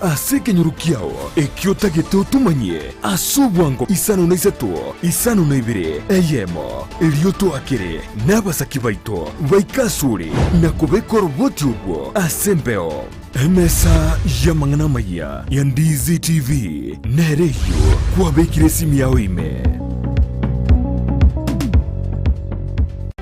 ase ekenyoro kiao ekio otagete otomanyie ase obwango isano na isato, isano na ibere, eyemo, erio toakere nabasaki baito baike asore na kobeka oroboti orwo ase embeo. Emesa y'amang'ana amayia ya Ndizi TV nere eyio kwabekire esimi yao ime.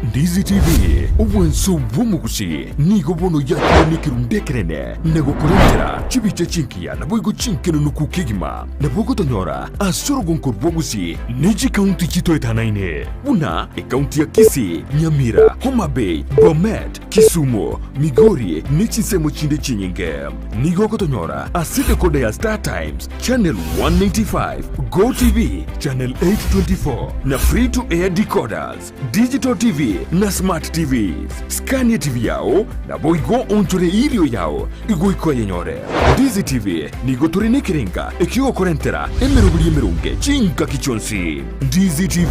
Ndizi TV, obwanso bw'omogusi, nigo bono yakire nekerundu ekenene na gokorentera chibicha chingiya naboigo chinkenenuku kegima. Nabo ogotonyora ase orogonko rw'omogusi ne chikaunti chitoetanaine buna ekaunti ya Kisii, Nyamira, Homa Bay, Bomet, Kisumu, Migori ne chinsemo chinde chinyinge. Nigo ogotonyora ase decoder ya Star Times, Channel 195, Go TV, Channel 824 na Free to Air decoders, Digital TV na Smart TVs. Scan TV yao naboigo onchore erio yao igoika oyenyore. Ndizi TV nigo tore nekerenga ekiogokorentera emeroberi emeronge chingaki chionsi. Ndizi TV,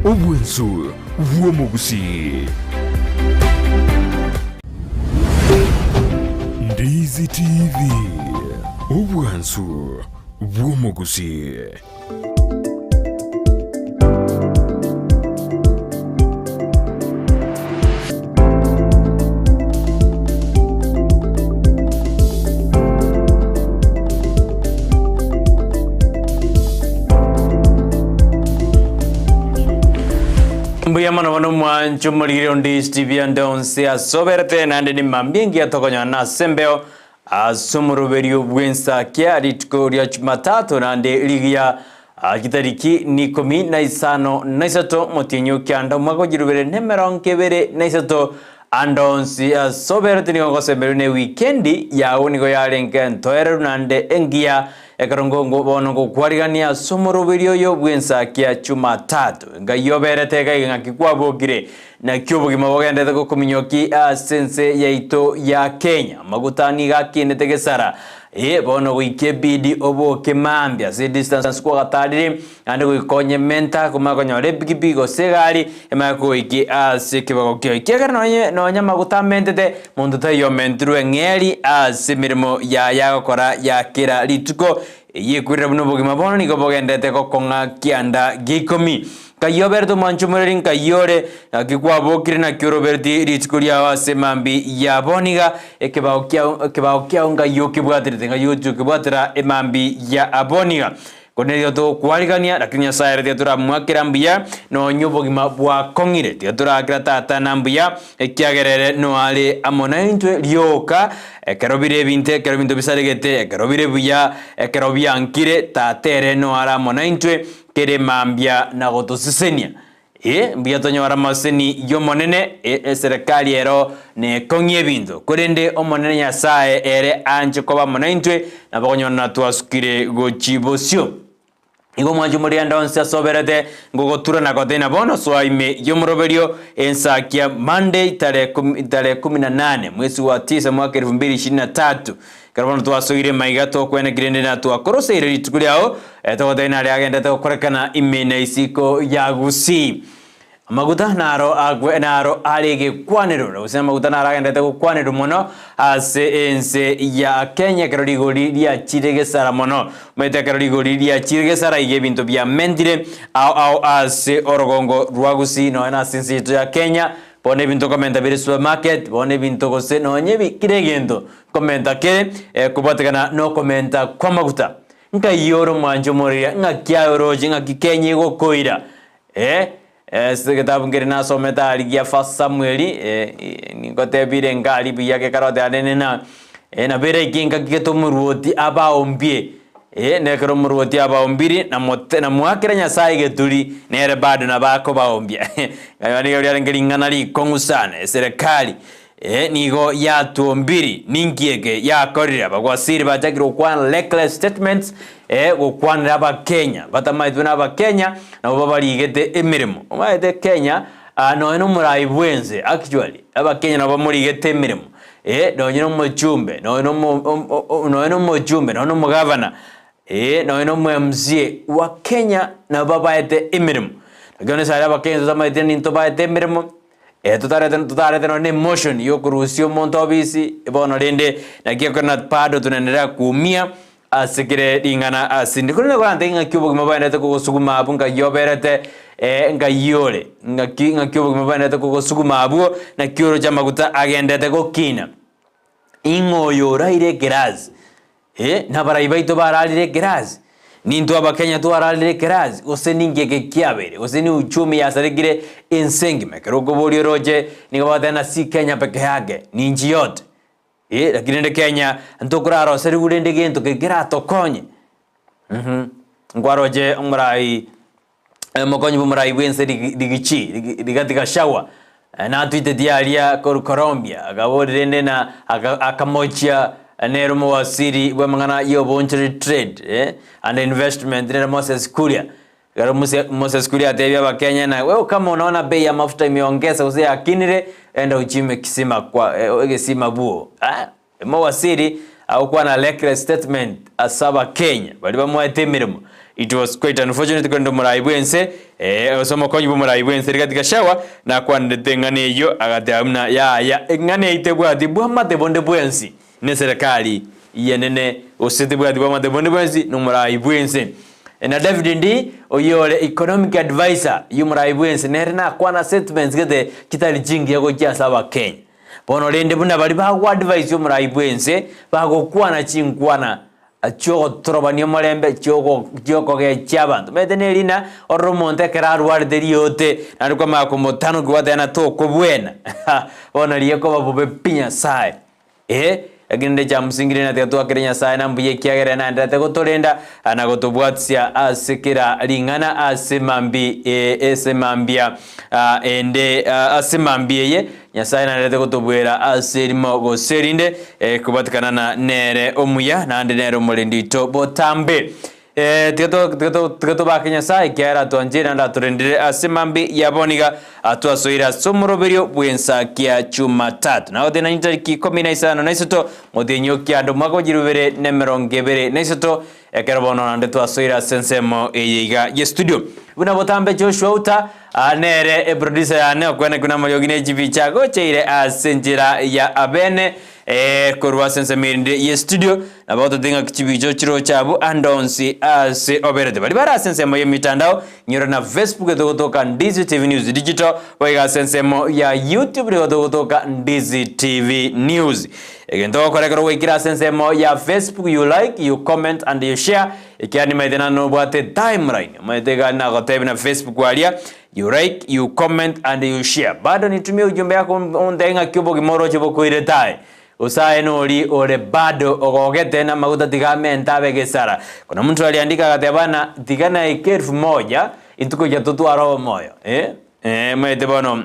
obwensu bw'omogusii. Ndizi TV, obwansu bw'omogusii. Mbuya mono bono mwanche omorigire onde Steve ande onse asoberete naende ni mambia engiya tokonyora ase embeo ase omoroberio bw'ensakia rituko ria Jumatatu naende rigiya chitariki ni ikomi na isano na isato omotienyi o kianda omwaka o chirubere na emerongo ebere na isato Ande onsi ase oberete nigo ngosemeria ne wikendi yao nigo yarenge entoereru naende engiya, ekero ngongo bono ngokwarigania ase omoroberio oyo bw'ensakia Chumatatu. Ngai oberete iga iga ng'aki kwabokire, naki obogima bogendete gokominyoki ase ense yaito ya Kenya. Amaguta nigo akinete gesara, ee bono goika ebidi oboke mambia ase edistance kwagatarire, Naende goika onye menta komanya konyora epikipiki gose egari, emanye kogoikia ase ekebago kiao. Ekiagera nonye nonye amaguta amentete, monto taiyo omentirwe eng'eri ase emeremo yaye agokora ya kera rituko. Eyio ekwirire buna obogima bono nigo bogenderete gokong'a kianda gia ikomi. Nkai oberete omwancho omoreri, nkai ore, naki kwabokire, naki orobereti rituko riao ase emambi ya bono iga, ekebao kiao ekebao kiao nkai okebwaterete, nkai ogochia okebwatera emambi ya bono iga. Korende nigo togokwarigania, lakini Nyasae ere tiga toramoakera mbuya, nonya obogima bwakong'ire, tiga toraakera Tata na mbuya, ekiagera ere noare amo naintwe rioka, ekero bire ebinto, ekero ebinto bisaregete, ekero bire buya, ekero biankire, Tata ere noare amo naintwe, kere mambia na gotosesenia. Ee, mbuya tonyore amaseseni y'Omonene, e, eserekari ero nekong'ie ebinto. Korende Omonene Nyasae ere anche koba amo naintwe, nabo okonyora twasukire gochia bosio. Igo omwanchi omorianda onsi asoberete, ngogotura na gotebia bono soa ime y'omoroberio, ensakia Monday tarehe kumi, tarehe kumi na nane mwezi wa tisa mwaka elfu mbili ishirini na tatu. Ekero bono twasoire maiga tokwenekire rende na twakoroseire rituko riao, togotebia nare agendete gokorekana ime na isiko ya Gusii. Amaguta naro agwe naro are egekwanero, na gose amaguta naro agendete gokwanerwa mono ase ense ya Kenya ekero rigori riachire gesara mono. Omanyete ekero rigori riachire gesara iga ebinto biamentire ao ao ase orogongo rwa Gusii nonya na ase ense yaito ya Kenya, bono ebinto okomenta bire supermarket, bono ebinto gose nonya ebi kera egento Komenta kere kobwatekana nokomenta kw'amaguta. Nkai ore omwanchi omoriria, ng'aki aye oroche, ng'aki Kenya egokoira? Eh, ase egetabu nkere nasomete aria gia First Samuel, eh, ningotebire nkari buya gekarote ande nena, eh, nabo eraike engaki gete omorwoti abaombie, eh, nekero omorwoti abaombirie, namote namoakera Nyasaye egeturi, nere bado nabo akobaombia. Nkanyora nigo riarenge ring'ana rikong'u sana, eserekari. Ee, nigo yatuombiri. Ninki eke yakorire? Abagwasiri bachakire gokwana reckless statements, ee, gokwanera Abakenya batamaetwe na Abakenya nabo babarigete emeremo. Omanyete Kenya ah, nonya na omorai bwense actually Abakenya nabo bamorigete emeremo, ee, nonya na omochumbe, nonya na omo o- o- nonya na omochumbe, nonya na omogavana, ee, nonya na omo MCA wa Kenya nabo babaete emeremo. Lakini onye ase aria Abakenya totamaete nintobaete emeremo. Eh, totarete totarete nonye na emotion ya okorusia omonto obisi, bono rende naki ekero bado tunaendelea kuumia ase kere ring'ana ase inde. Korende korantebie ng'aki obogima bwaendete kogosuguma abwo nkai oberete nkai ore, ng'aki ng'aki obogima bwaendete kogosuguma abwo, naki oroche amaguta agendete gokina. Ing'o oyo oraire ekerasi? Eh, nabarai baito bararire ekerasi? Nintwe abakenya twararire ekerasi? Gose ninki eke kiabeire? Gose ni uchumi yasarekire ense engima? Ekero okoboria oroche nigo bagoteba na si Kenya peke yake, ni nchi yote. Eh, lakini rende Kenya ntokoraroserigwe rende gento keri keratokonye. Mh, nkwaroche omorai omokonyi bw'omorai bw'ense Rig- Rigachi Rig- Rigathi Gachagua natwiteti aria korwa Colombia, akaboria rende na aka akamochia nere omowasiri bw'amang'ana y'oboonchoreri trade eh, and investment nere Moses Kuria. Ekero Mose Moses Kuria atebia abakenya na wewe kama unaona bei ya mafuta imeongeza gose yakinire, enda uchime kisima kwa egesima buo eh. Omowasiri agokwana reckless statement ase abakenya baria bamoete emeremo. It was quite unfortunate korende omorai bwense eh gose omokonyi bw'omorai bwense Rigathi Gachagua nakwanerete eng'ana eyio agateba buna yaya eng'ana eyio tebwati bwamate bonde bwensi ne serikali yenene gose tebwati bwamate bonde bwensi nomorai bwense. Na David Ndii oyio ore economic adviser yomorai bwense nere nakwana statements gete chitari chingiya gochia ase abakenya. Bono rende buna baria bagoadvise omorai bw'ense, bagokwana chinkwana chi'ogotorobania omorembe, chi'okogechia abanto. Omanyete nerina orore omonto ekero arwarete riote, naende kwamanya komotanokia gwateba ng'a tokobwena, bono riria ekoba bobe pi Nyasaye. Ee, lakini rende chiamosingire ng'a tiga twakere Nyasaye na mbuya ekiagera ere naenderete gotorenda na gotobwatisia ase kera ring'ana ase mambi ase mambia ende ase mambia eye Nyasaye naenderete gotobwera ase erimo gose erinde kobatikana na nere omuya naende nere omorendi oito botambe. Tiga tiga tobake Nyasae, ekiagera atwancheire naende atorendire ase mambia ya bono iga atwasoire ase omoroberio bw'ensakia Chumatatu. Nagotebi nainche tariki ikomi na isano na isato, motienyi o kianda omwaka o 2023, ekero bono naende twasoire ase ensemo eye iga ye studio. Buna botambe Joshua Uta, nere eproducer yane okwenekwa namariogi ne chibicha agocheire ase enchera ya abene Ee, korwa ase ensemo erinde ye studio, nabo gototebia ng'aki chibicho chiroche abwo ande onsi ase oberete. Baria bare ase ensemo y'emitandao, nyora na Facebook etogotoka Ndizi TV News Digital, boigo ase ensemo ya YouTube nigo togotoka Ndizi TV News. Egento ogokora ekero gwaikire ase ensemo ya Facebook, you like, you comment and you share, ekiagera nimaete naende nobwate timeline, omanyete iga nagotebia na Facebook aria, You like, you comment and you share. Bado nitumie ujumbe yako ontebie ng'aki obogima oroche bokoirete aye. Gose aye nori ore bado ogogete namaguta tiga amente abe gesara. Kuna mtu aliandika agateba na tiga naike elfu moja intuko totware omoyo eh? Eh, maete bono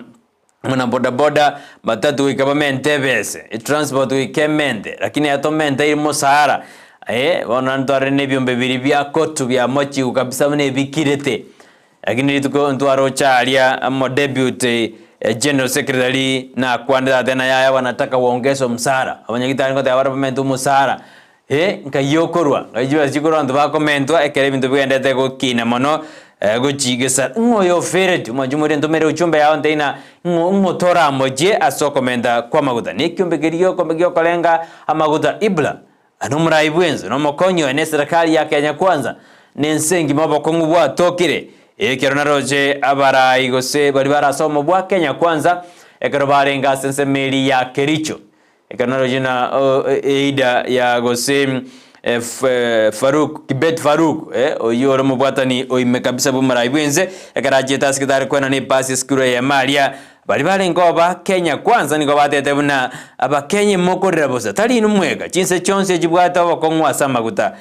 buna bodaboda, matatu goika bamente ebese, etransport goika emente, lakini aya tomenteiri mosara eh, bono naende twarire na ebiombe biria bia kotu bia mochigu kabisa buna ebikirete. Lakini rituko ntwaroche aria amo deputy general secretary nakwanire ate na yaya wanataka waongezwe msara, abanyagitari ngoteba bare bamente omosara eh, nkai okorwa, ngai chibesa chikorwa abanto bakomentwa ekero ebinto bigendete gokina mono gochi gesa ng'o oyo ofereti omwanchi omoria ntomere ujumbe yao ntebie ng'a ng'o ng'o toramochie ase okomenta kw'amaguta. Na ekiombe keria giokome giokorenga amaguta Ibla, Nomorai bw'ense, na omokonyi oye, na eserekari ya Kenya Kwanza, na ense engima obokong'u bwatokire. Ekero naroche abarai gose baria bare ase obomo bwa Kenya Kwanza, ekero barenge ase ensemo eria ya Kericho, ekero naroche na eida ya gose Farouk, Kibet Farouk, oyio ore omobwatani oime kabisa bw'omorai bw'ense, ekero achiete ase getare koenana epasi esukuru eyemo aria, Baria barenge oba Kenya kwanza nigo batete buna Abakenya imokorera bosa, tari inwe mweka, chinse chionsi echibwate obokong'u ase amaguta.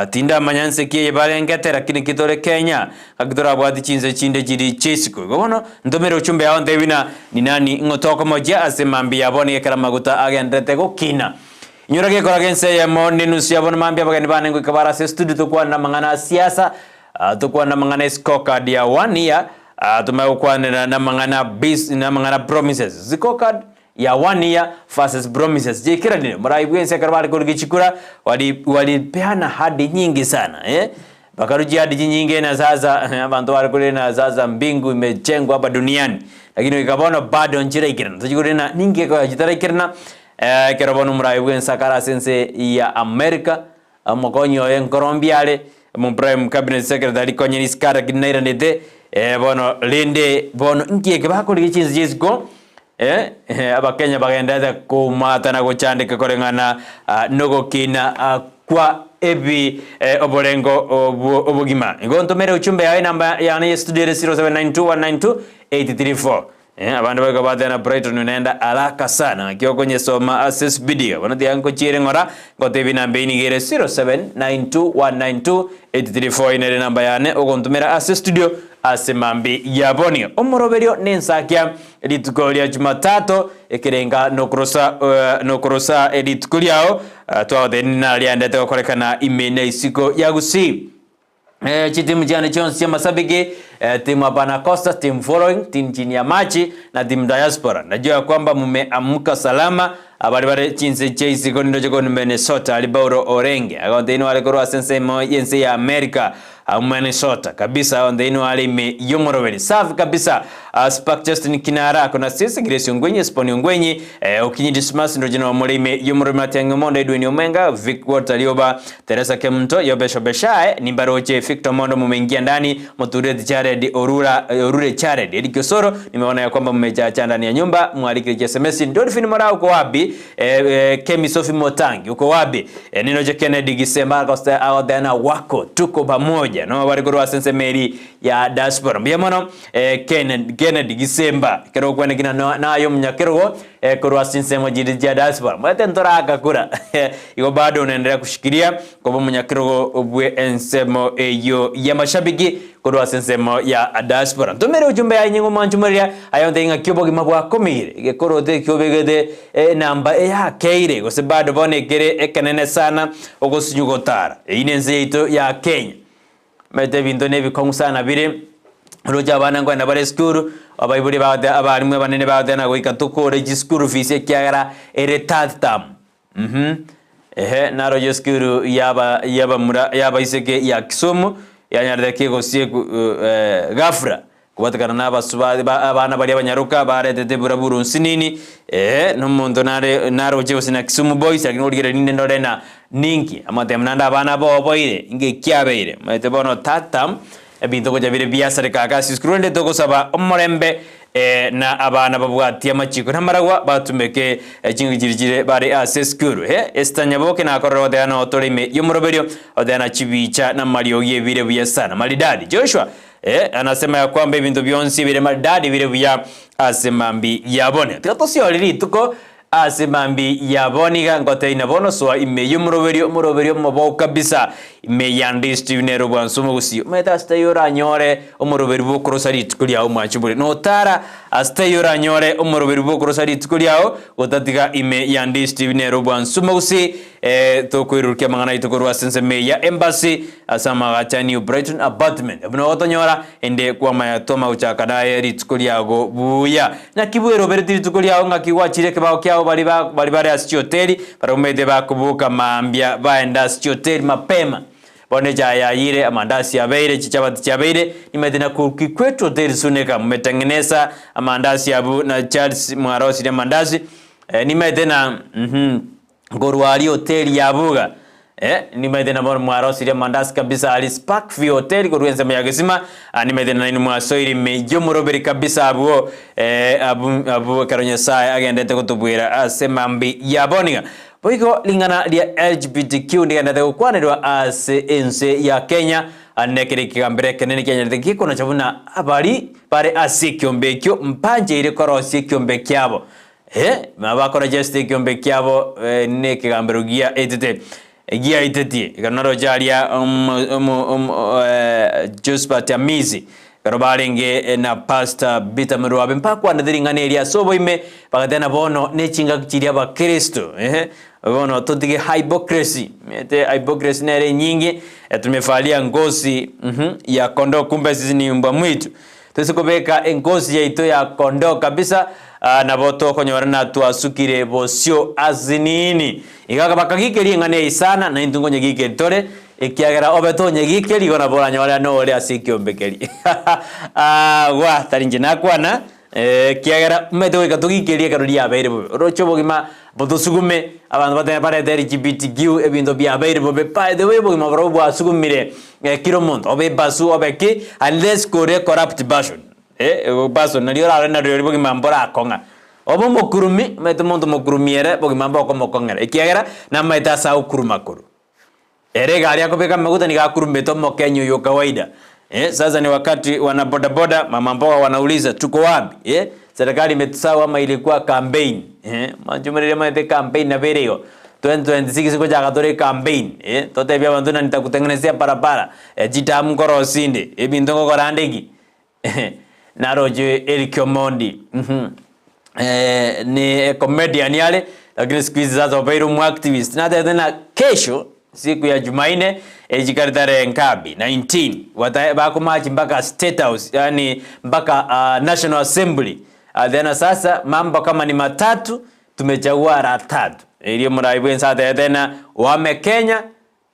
Tindamanya nse ki eye barengete lakini ki tore Kenya gaki torabwati chinse chinde chiri chiaisiko. Igo bono ntomere ujumbe yao ntebi buna ni nani ng'o tokomochia ase mambia ya bono ekero amaguta agenderete gokina. Inyora gekoraga ense eyemo nenusu ya bono mambia abageni bane ngoika bare ase estudio tokwanera amang'ana a siasa, tokwanera amang'ana e scorecard ya one year, Aa, tomanye gokwanera namang'ana bis namang'ana promises. Scorecard ya one year versus promises. Chiaikeranire, morai bwensi ekero bare korigia chikura, wali walipeana ahadi nyingi sana eh. Bakarua chiadi chinyinge na sasa abanto bare korenda sasa mbingu imejengwa hapa duniani lakini goika bono bado nchiraikerana tochi korenda ninki ekoya chitaraikerana ekero bono omorai bwense akare ase ense ya America omokonyi oye nkorombi are omo prime cabinet secretary konya risiko lakini nairanete bono rende bono inki eke bakorigia chinse chia isiko Abakenya bagenderete koumata na gochandeka koreng'ana nogokina kwa ebi oborengo obogima. Igo ntomere uchumbe yao enamba yane ye studio ere 0792192834. Abande baika bateba Brighton unaenda haraka sana naki okonyesoma ase speed iga. Bono tiga nkochiere ng'ora ngotebie enamba eyio nigo ere 0792192834 nere enamba yane ogontomera ase studio ase mambi ya bono. Omoroberio nensakia Rituko ria Jumatatu, ekerenga nokorosa nokorosa rituko riao, twagotebirie nariaendete gokorekana ime na isiko ya Gusii. Chitimu chiane chionsi chiamasabiki, timu Hapana Costa, team following, team chini ya machi na team diaspora. Najua ya kwamba mumeamka salama abare bare chinse chia isiko nindoche korwa Minnesota aria Paulo Orenge agotebi nware korwa ase ensemo y'ense ya America. Minnesota kabisa onde inwe are ime y'omoroberi safi kabisa uh, Spark Justin Kinara kuna sisi Grace Ongwenyi Sponi Ongwenyi eh, Okinyi Dismas ndoje no more ime y'omoroberi Matiang'i Omondo Edwin Omenga Vic Walter Lioba Teresa Kemunto Yobesho Beshae Nimbaroche Victor Mondo mumeingia ndani Mutureti Jared Orura Orure Jared Eric Osoro nimeona ya kwamba mmechacha ndani ya nyumba mwalikire SMS Dolphin Mora uko wapi eh, eh, Kemi Sophie Motangi uko wapi eh, Ninoje Kennedy Gisemba agoteana wako tuko pamoja no bari korwa ase ensemo eri ya diaspora mbuya mono eh, Kennedy, Kennedy Gisemba ekero okwanekina no- naye omonyakerogo eh, korwa ase ensemo chiri chia diaspora mwete ntorakakura igo bado unaendelea kushikilia koba omonyakerogo bwe ensemo eyio ya mashabiki Korwa ase ensemo ya diaspora ntomere ujumbe yaye nyinga omwanchumoriria aye ontebie ng'aki obogima bwakomire egekoroto ekio obegete enamba eyakeire gose bado bono ekere ekenene sana ogosunywa gotara eyio nense yaito ya Kenya omanyete ebinto nebikong'u sana bire oroche abana nkoenda bare esukuru abaibori bagote abalimu abanene bagoteba goika tokore chischool fees ekiagera ere third term. Uhum. Ehe, naroche esukuru yaba yabamura y'abaiseke ya Kisumu yanyarete kegosieku eh, ghafla kobwatekana na abasuba ba abana baria abanyaroka baretete buraburu nsinini ehe, na omonto nare naroche gose na Kisumu Boys lakini origereria rinde ndore na ninki amatemo naende abana boboire inki kiabeire omanyete bono tata Ebinto gocha bire biasareka ase esukuru rende togosaba omorembe na abana babwatie amachiko namaragwa batumeke chingaki chiria chire bare ase esukuru. Esther Nyaboke nakorora goteba noo tore ime yomoroberio goteba na chibicha na amariogi ebire buya sana maridadi. Joshua anasema ya kwamba ebinto bionsi bire maridadi bire buya ase mambi yabone. Tiga tosiore rituko Ase mambia yabo niga ngoteina bono soa ime y'omoroberio, omoroberio omobou kabisa, ime ya Ndisti nere obwansu omogusii. Omanyete ase taiyo oranyore omoroberio bw'okorosa rituko riao omwanche bore notara, ase taiyo oranyore omoroberio bw'okorosa rituko riao gotatiga ime ya Ndisti nere obwansu omogusii. Eh, tokoirurukia amang'ana aito korwa ase ensemo eye ya Embassy ase amagacho a New Brighton Apartment. Abwo nabo gotonyora ende kwamanya twama gochaka naye rituko riago buya. Naki bwerobereti rituko riao ng'aki gwachire ekebao kiao baria ba baria bare ase chihoteli baromete bakoboka mambia baenda ase chihoteli mapema. Bono echae yayire, amandasi abeire, chichabati chiabeire, nimanyete na Kikwetu Hoteli Suneka mumetengeneza amandasi abwo na Charles mwarosirie amandasi, eh, nimanyete na uhum. Nkorwa aria hoteli ya Buga eh, nimaete nabo mwarosirie amandasi kabisa aria Sparkview Hotel korwa ensemo ya Gesima ah, nimaete nainwe mwasoire ime y'omoroberi kabisa abwo eh, abu abu ekero Nyasaye agendete gotobwera ase mambi ya boniga. Boigo ring'ana ria LGBTQ ndigendete gokwanerwa ase ense ya Kenya ande ekero ekegambero ekenene kianyarete gekonacha buna abari bare ase ekiombe ekio mbancheire korosia ekiombe kiabo Ee, nabakora just ekiombe kiabo nekegambero giaetete giaetetie. Ekero naroche aria omo omo omo Josphat Amisi ekero barenge na Pastor Peter Murwabe mbakwanete ring'ana eri ase oboime bagateba bono nechingaki chiria abakristo eeh bono totige hypocrisy omanyete hypocrisy nere enyinge tumevalia ngozi ya kondoo kumbe sisi ni mbwa mwitu. Toise kobeka engosi yaito ya kondoo kabisa, nabo tokonyorana twasukire bosio asinini. Iga bakagikeria eng'ana eye sana, naintwe nkonyegikeria tore. Ekiagera obe tonyegike rigo nabo oranyore nore ase ekiombe keria. Agwa, tari inche nakwana, ekiagera omanyete goika togikerie ekero riabeire bobe. Oroche obogima botosugume, abanto batebe barete LGBTQ, ebinto biabeire bobe, by the way obogima borobwo bwasugumire kera omonto, obe ebasu obe ki, unless kore corrupt person, person nario orarore nario bogima mborakong'a. Obe omokurumi, omanyete omonto omokurumi ere bogima mbokomokong'era, ekiagera namaete ase agokuruma korwa. Ere egari akobeka amaguta nigo akurumete omokenyi oyo kawaida. Eh, sasa ni wakati wana bodaboda, mama mboga wanauliza tuko wapi? Eh, serikali imetusahau ama ilikuwa campaign? Eh, manche murire maete campaign nabo ere igo. 2026 ngochaka tore campaign. Eh, totebie abanto ng'a nitakutengenezea barabara, eh, chidamu nkorosia inde, ebinto ngokora ande ki? Naroche Eric Omondi mhm ni comedian are lakini siku hizi sasa obeire omo activist natebete ng'a kesho siku ya jumaine echikari tarehe ngapi 19 wata bakomachi mpaka state house yaani mpaka national assembly then sasa mambo kama ni matatu tumechagua la tatu erio omorai bwense atebete ng'a wame Kenya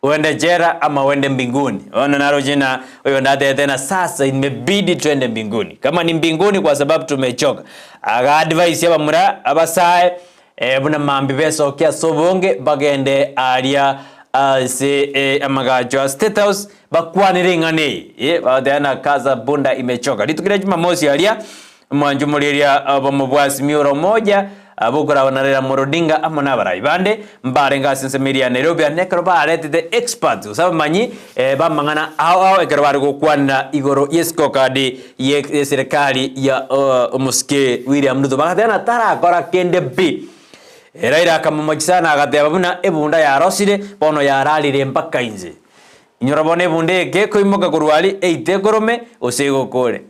Oende jela ama oende mbinguni. Bono naroche na oyonde atebete na sasa imebidi twende mbinguni. Kama ni mbinguni kwa sababu tumechoka. Aga advise abamura abasae eh, buna mambi besoke ase obonge bagende aria ase eh, amagacho a State House bakwanere eng'ana eye. Eh, bagoteba na kaza bunda imechoka. Rituko ria Jumamosi aria Omwancho omorieria bw'omobwasi mioro omoja, bokoragwa na Raila Amolo Odinga amo nabarai bande, mbarenge ase ensemo eria ya Nairobi ande ekero baretete experts gose abamanyi b'amang'ana ao ao ekero bare gokwanera igoro ye scorecard ye serikali ya omosike William Ruto bagateba ng'a tarakora kende pi. Raila akamomochia sana agateba buna ebunda yarosire bono yararire mpaka inse. Inyora bono ebunda eke ekoimoka korwa aria eite ekorome, gose egokore.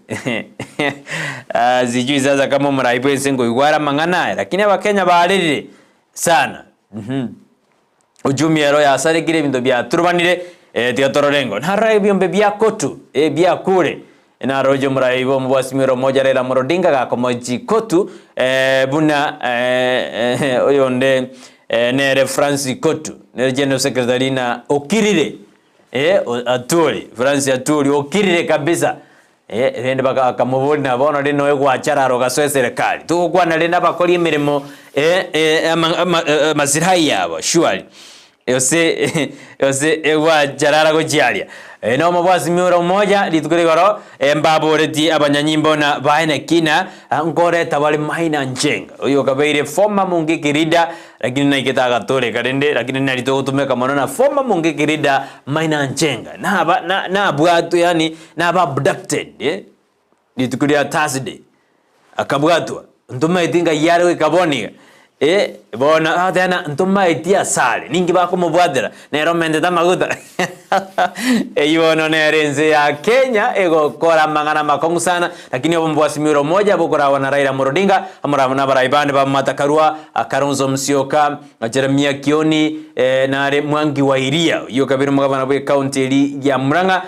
Ah, sijui sasa kama omorai bwense nkoigwa are amang'ana aya, lakini abakenya barerire sana. Mhm. Uchumi ero yasarekire ebinto biaturubanire, eh, tiga torore engo. Narora ebiombe bia kotu, eh, biakure. Naroche omorai bw'omobwasimi ore omoja Raila Amolo Odinga gakomochi kotu, eh, buna eh, eh, oyonde eh, nere Francis Kotu, nere General Secretary na okirire eh, Atwoli, Francis Atwoli okirire kabisa eh, rende baka akamobori na bono rende noe gwacharara ogasoa eserekari. Togokwana rende abakori emeremo eh, eh, ama, ama, eh, amasilahi yabo surely. Gose gose egwacharara gochia aria. Na omobwasimi ore omoja rituko rigoro mbaboretie abanyanyimbo na baene kina nkoreta bare Maina Njenga oyo okabeire former Mungiki leader lakini naikete agatoreka rende lakini nari togotumeka mono na former Mungiki leader Maina Njenga naba na nabwatwe yaani naba abducted eh rituko ria Thursday. Akabwatwa, ntomaeti ngai are goika bono iga, eh, bono agateba ng'a ntomaeti asare, ninki bakomobwatera? Nere omentete amaguta. Eyio bono nere ense ya Kenya egokora amang'ana amakong'u sana, lakini obomo bwa Azimio Umoja bokoragwa na Raila Amolo Odinga, amo na abarai bande ba Martha Karua, Kalonzo Musyoka, Jeremiah Kioni, eh, nare Mwangi wa Iria, oyio okabere omogabana bwe county eri ya Murang'a,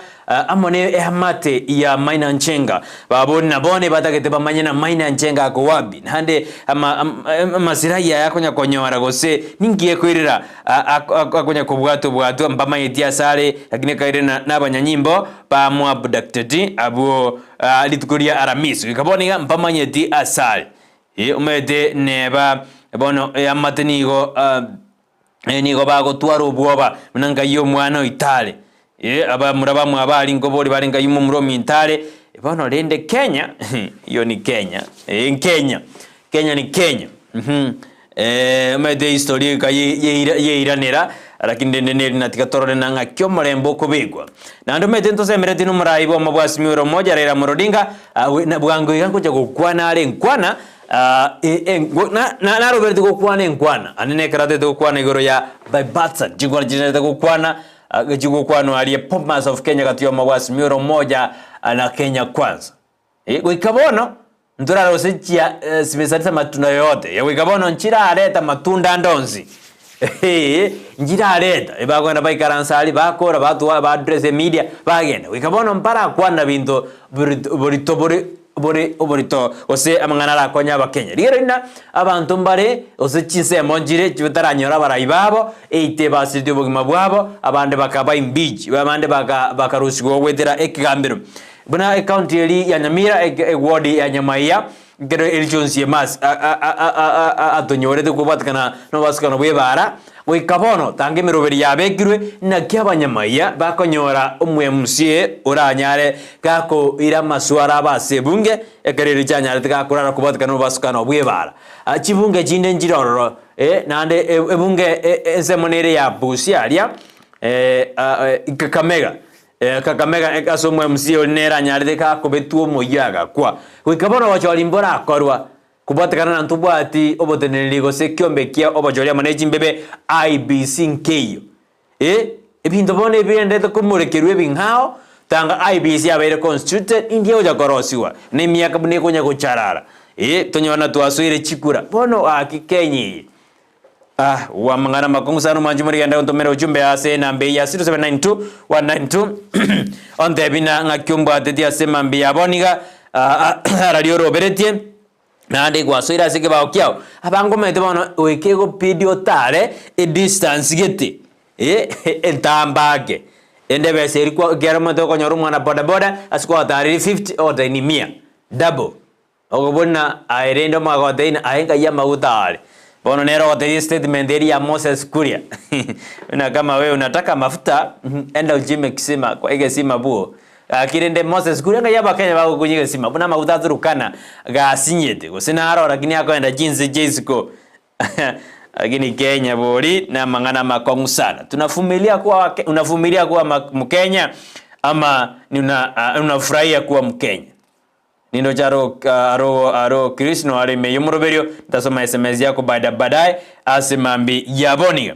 Amo neamate ya Maina Nchenga, babori nabone batagete bamanye na Maina Nchenga akowabi, naende amasirahi aya akonya konyora gose ninki ekoirera akonya kobwatwa bwatwa mbamanyeti asare, lakini ekairera nabanyanyimbo bamu abducted abwo rituko ria Aramisi goika bono iga mbamanyeti asare. Omanyete neba bono eamate nigo. Nigo bagotwara obwoba buna ngai omwana oito are. Ee, abamura bamwabo aria nkobori bare ngai omomura ominto are. Bono rende Kenya, iyo ni Kenya, ee Kenya, Kenya ni Kenya, mh, omanyete history eka yeiranera, lakini rende neri na tiga torore na ng'aki omorembe okobekwa. Naende omanyete ntosemeretie na omorai bwa omobwasimi ore omoja Raila Amolo Odinga, bwango iga ngocha gokwana are nkwana, Narobereti gokwana enkwana, ande nekero atagete gokwana igoro ya Bibatsan, chinkwana chinarete gokwana chigokwanwa aria Bomas of Kenya gati y'omo Azimio la Umoja na Kenya Kwanza. Goika bono ntorare gose chia zimezaleta matunda yoyote, goika bono nchirareta matunda ande onsi nchirareta, ebakogenda baikaransa aria bakora batwa ba address emedia bagenda, goika bono mbarakwana binto borito bore. bore oborito gose amang'ana arakonye Abakenya. Rigereria rina abanto mbare gose chinsemo nchire chibataranyora abarai babo, eite basiretie obogima bwabo, abande bakaba impeach, abande baka bakarusigwa goetera ekegambero. Buna ecounty eria ya Nyamira eward ya Nyamaiya, ekero Elchonsi Emasi atonyorete kobwatekana nobasukano bw'ebaara, goika bono tanga emeroberi yabekirwe, naki abanyamaiya bakonyora omo-MCA oranyare gakoira amaswara abo ase ebunge, ekero erio chianyarete gakorara kobwatekana nobasukano bw'ebaara. Chibunge chinde nchire ororo, naende ebunge ensemo nere ya Busia aria, Kakamega. Kakamega ase omo-MC oria nere anyarete gakobetwa omoyio agakwa. Goika bono obochori mborakorwa, kobwatekana na ntobwati oboteneneri gose ekiombe kia obochori amo ne chimbebe IEBC nkeiyo. Eh, ebinto bono ebigenderete komorekerwa ebing'ao, tanga IEBC yabeire constituted, inki egocha korosiwa? Na emiaka buna ekonya gocharara. Eh, tonyore na twasoire chikura. Bono gaki Kenya eye. Ah, wamang'ana amakong'u sana omwanchi morigende ontomere ojumbe ase enamba eye ya 0792 192 ontebi na ng'aki ombwatetie ase emambia ya bono iga ah, arari oroberetie naende gwasoire ase ekebao kiao abange omanyete bono goika egopidi otare edistance gete eh, entamba ake ende ebesa eria kwa ekero omanyete okonyora omwana bodaboda ase kwagatarire 50 ogotebia ni mia double. Okobuna aye rende omwaka ng'a aye nkai amaguta are. Bono nere ogotebia estatement eria ya Moses Kuria buna kama wewe unataka mafuta enda uchimbe kisima egesima buo. Gaki rende Moses Kuria ngai abakenya bagokunya egesima buna amaguta a Turkana gasinyete gose naro lakini akoenda chinse chia isiko lakini Kenya bori namang'ana amakong'u sana. Tunavumilia kuwa unavumilia kuwa mkenya ama ni una unafurahia kuwa mkenya. Nindoche aro aro aro Chris no are ime y'omoroberio, ntasoma sms yako baada baadaye ase mambi ya bono iga.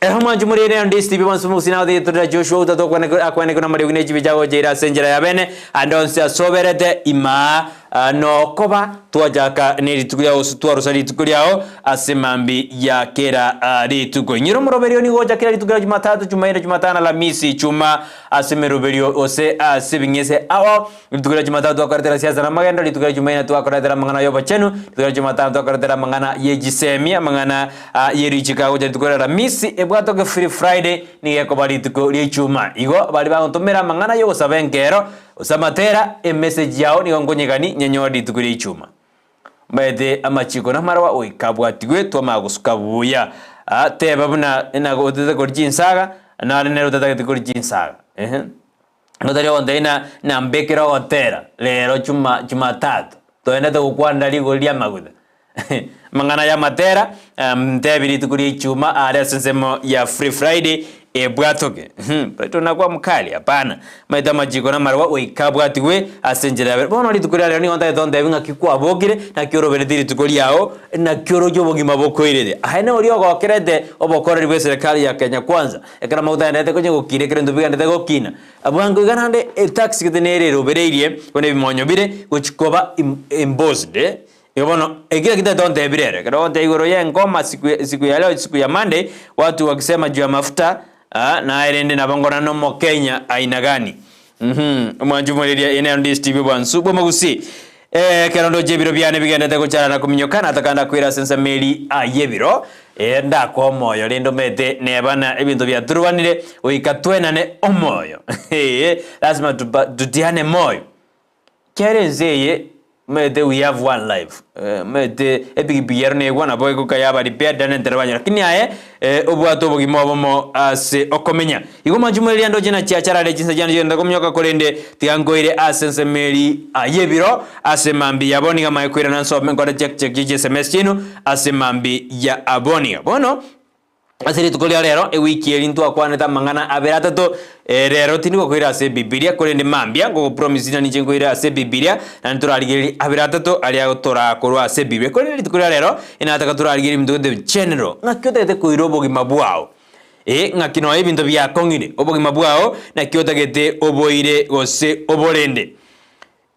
Eho mwanche more ere onde Steve bonsi mogusi na otegetorera Joshua utato okwane akwane kuna mariogi ne chibi chiago gocha ire ase enchera ya bene ande onsi asoberete imaa nokoba twachaka ne rituko riao gose twarusa rituko riao ase mambi ya kera rituko. Inyora omoroberio nigo ogocha kera rituko ria Jumatatu, Jumaine, Jumatano, Alamisi, Ijumaa ase emeroberio gose ase ebing'ese ao. Rituko ria Jumatatu twakoretera siasa na amagendo, rituko ria Jumaine twakoretera amang'ana y'obochenu, rituko ria Jumatano twakoretera amang'ana ye chisemi, amang'ana ye richiko agocha rituko ria Alamisi, ebwatoke Free Friday nigo ekoba rituko ria Ijumaa. Igo baria bagotomera amang'ana y'ogosaba enkero, gose amatera, emessage yao nigo nkonyegani nyenyore rituko ria Ijumaa. Mbaete amachiko na amarwa goika abwatigwe twamanya gosuka buya. Teba buna otete koria chinsaga, nare nere otatagete koria chinsaga. Ehe. Notari ogontebia ng'a nambekere ogotera rero chuma chumatatu, toendete gokwanera rigori ri'amaguta. Amang'ana y'amatera, ntebi rituko ria ichuma aria ase ensemo ya Free Friday ebwatoke. Petero nakwa mkali? Hapana. Omanyete amachiko na amarwa goika abwatigwe ase enchera ya bere. Bono rituko ria rero nigo ntagete ontebi ng'aki kwabokire, naki oroberetie rituko riao, naki oroche obogima bokoirete. Aye noria ogokerete obokoreri bw'eserekari ya Kenya Kwanza. Ekero amaguta agenderete konya gokina, ekero ebinto bigenderete gokina, bwango iga naende etax gete nere erobereirie buna ebimonyo bire gochia koba imposed. Igo bono eki naki tata ontebire ere, ekero ogontebia igoro ya engoma siku siku ya leo siku ya Monday, watu wakisema juu ya mafuta, naye rende nabo nkorora na omokenya aina gani. Omwanchi omoreria eye nero ndi Steve Bwansu bw'Omogusii. Ekero ndoche ebiro biane bigenderete gochara na kominyoka, nataka ndakwere ase ensemo eria y'ebiro, ee, ndakwa omoyo, rende omanyete neba na ebinto biaturubanire, goika twenane omoyo. Ee, lasima tupa tutiane moyo. Kera ense eye, omanyete we have one life, omanyete epikipiki ero negwa nabo egoka yaba repaired naende ntere banyora, lakini aye obwate obogima obomo ase okomenya. Igo mwanche moerio ndoche na chiacharare chinsa chiane chigenderete kominyoka, korende tiga nkoire ase ensemo eria y'ebiro ase mambia ya bono iga mae koirana nsome nkore check check ye chiSMS chiaino ase mambia ya bono iga. Bono ase rituko ria rero ewiki eri ntwakwanete amang'ana abere atato, rero tindi gokoira ase Ebibilia, korende mambia ngogopromise ng'a ninche nkoire ase Ebibilia, naende torarigererie abere atato aria torakorwa ase Ebibilia. Korende rituko ria rero, inataka torarigererie ebinto gete general, ng'aki otagete koira obogima bwao. Ee, ng'aki nonya ebinto biakong'ire obogima bwao, naki otagete oboire gose oborende.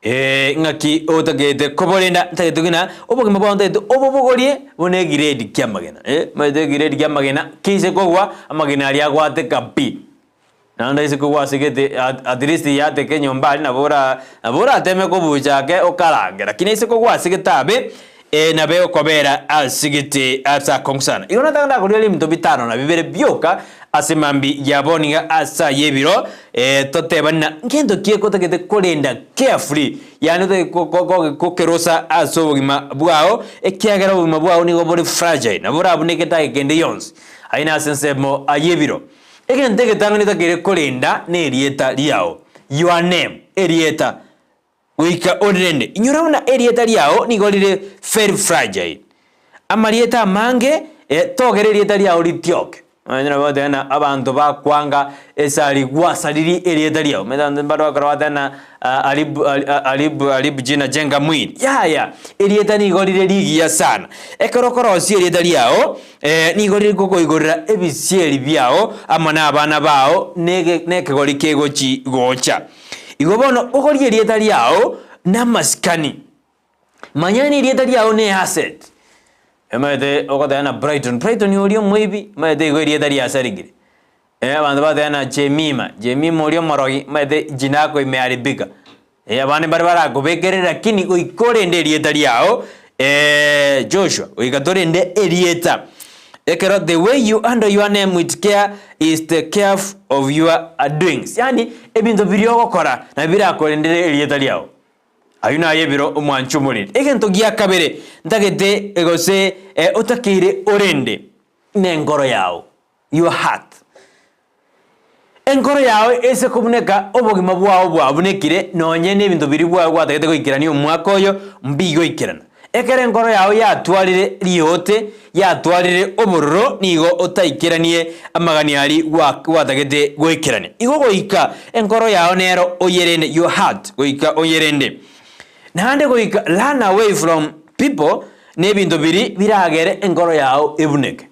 Ee, ng'aki otagete koborenda, ntagete ng'a obogima bwao ntagete obobogorie buna egiredi ki'amagena. Ee, omanyete egiredi ki'amagena keise kogwa, amagena aria agwateka pi. Naende isiko gwasigete at least yateka enyomba aria nabo ora nabo orateme kobucha ake okarange lakini isiko gwasigete abe nabo egokobera asigete ase akong'u sana. Igo nataka ndakorigereria ebinto bitano na bibere bioka ase mambia ya bono iga ase aya ebiro totebani na ngento ki ekotagete korenda carefully yaani otagete kokerosa ase obogima bwao ekiagera obogima bwao nigo bore fragile nabo borabuneke edageka ende yonsi aye nase ensemo aya ebiro. Egento egetang'ani otakeire korenda nerieta riao, your name, erieta, goika orirende. Inyora buna erieta riao nigo rire very fragile. Amarieta amange eh, togera erieta riao ritioke. Omanyete nabo bagoteba ng'a abanto bakwanga esari gwasaririe erieta riao. Omanyete abanto mbare bakora bagoteba ng'a Haribu haribu haribu jina jenga mwili. Yaya, erieta nigo rire rigiya sana. Ekero okorosia erieta riao, nigo rire gokoigorera ebisieri biao amo nabana bao nege nekegori kegochi gocha. Igo bono bogoria erieta riao namasikani. Manya ng'a erieta riao ne asset. Omanyete ogoteba na Brighton, Brighton oria omoibi, omanyete igo erieta riasarigire. Abanto bagoteba na Jemima, Jemima oria omorogi, omanyete jina yako imeharibika. Abande mbare barakobekerere lakini goika orende erieta riao Joshua, goika torende erieta. Ekero the way you handle your name with care is the care of your doings. Yaani ebinto biria ogokora nabio birakorendere erieta riao. Ayio naye ebiro omwanche omoriri. Egento gia kabere ntagete gose otakeire orende nenkoro yao, your heart. Enkoro yao ese kobuneka obogima bwao bwabunekire nonye nebinto biria bwao gwatagete goikerania omwaka oyo mbigoikerana. Ekero enkoro yao yatwarire riote, yatwarire obororo nigo otaikeranie amagani aria gwatagete goikerania. Igo goika enkoro yao nero oyerende, your heart, goika oyerende. Naende goika run away from people na ebinto biria biragere enkoro yao ebuneke.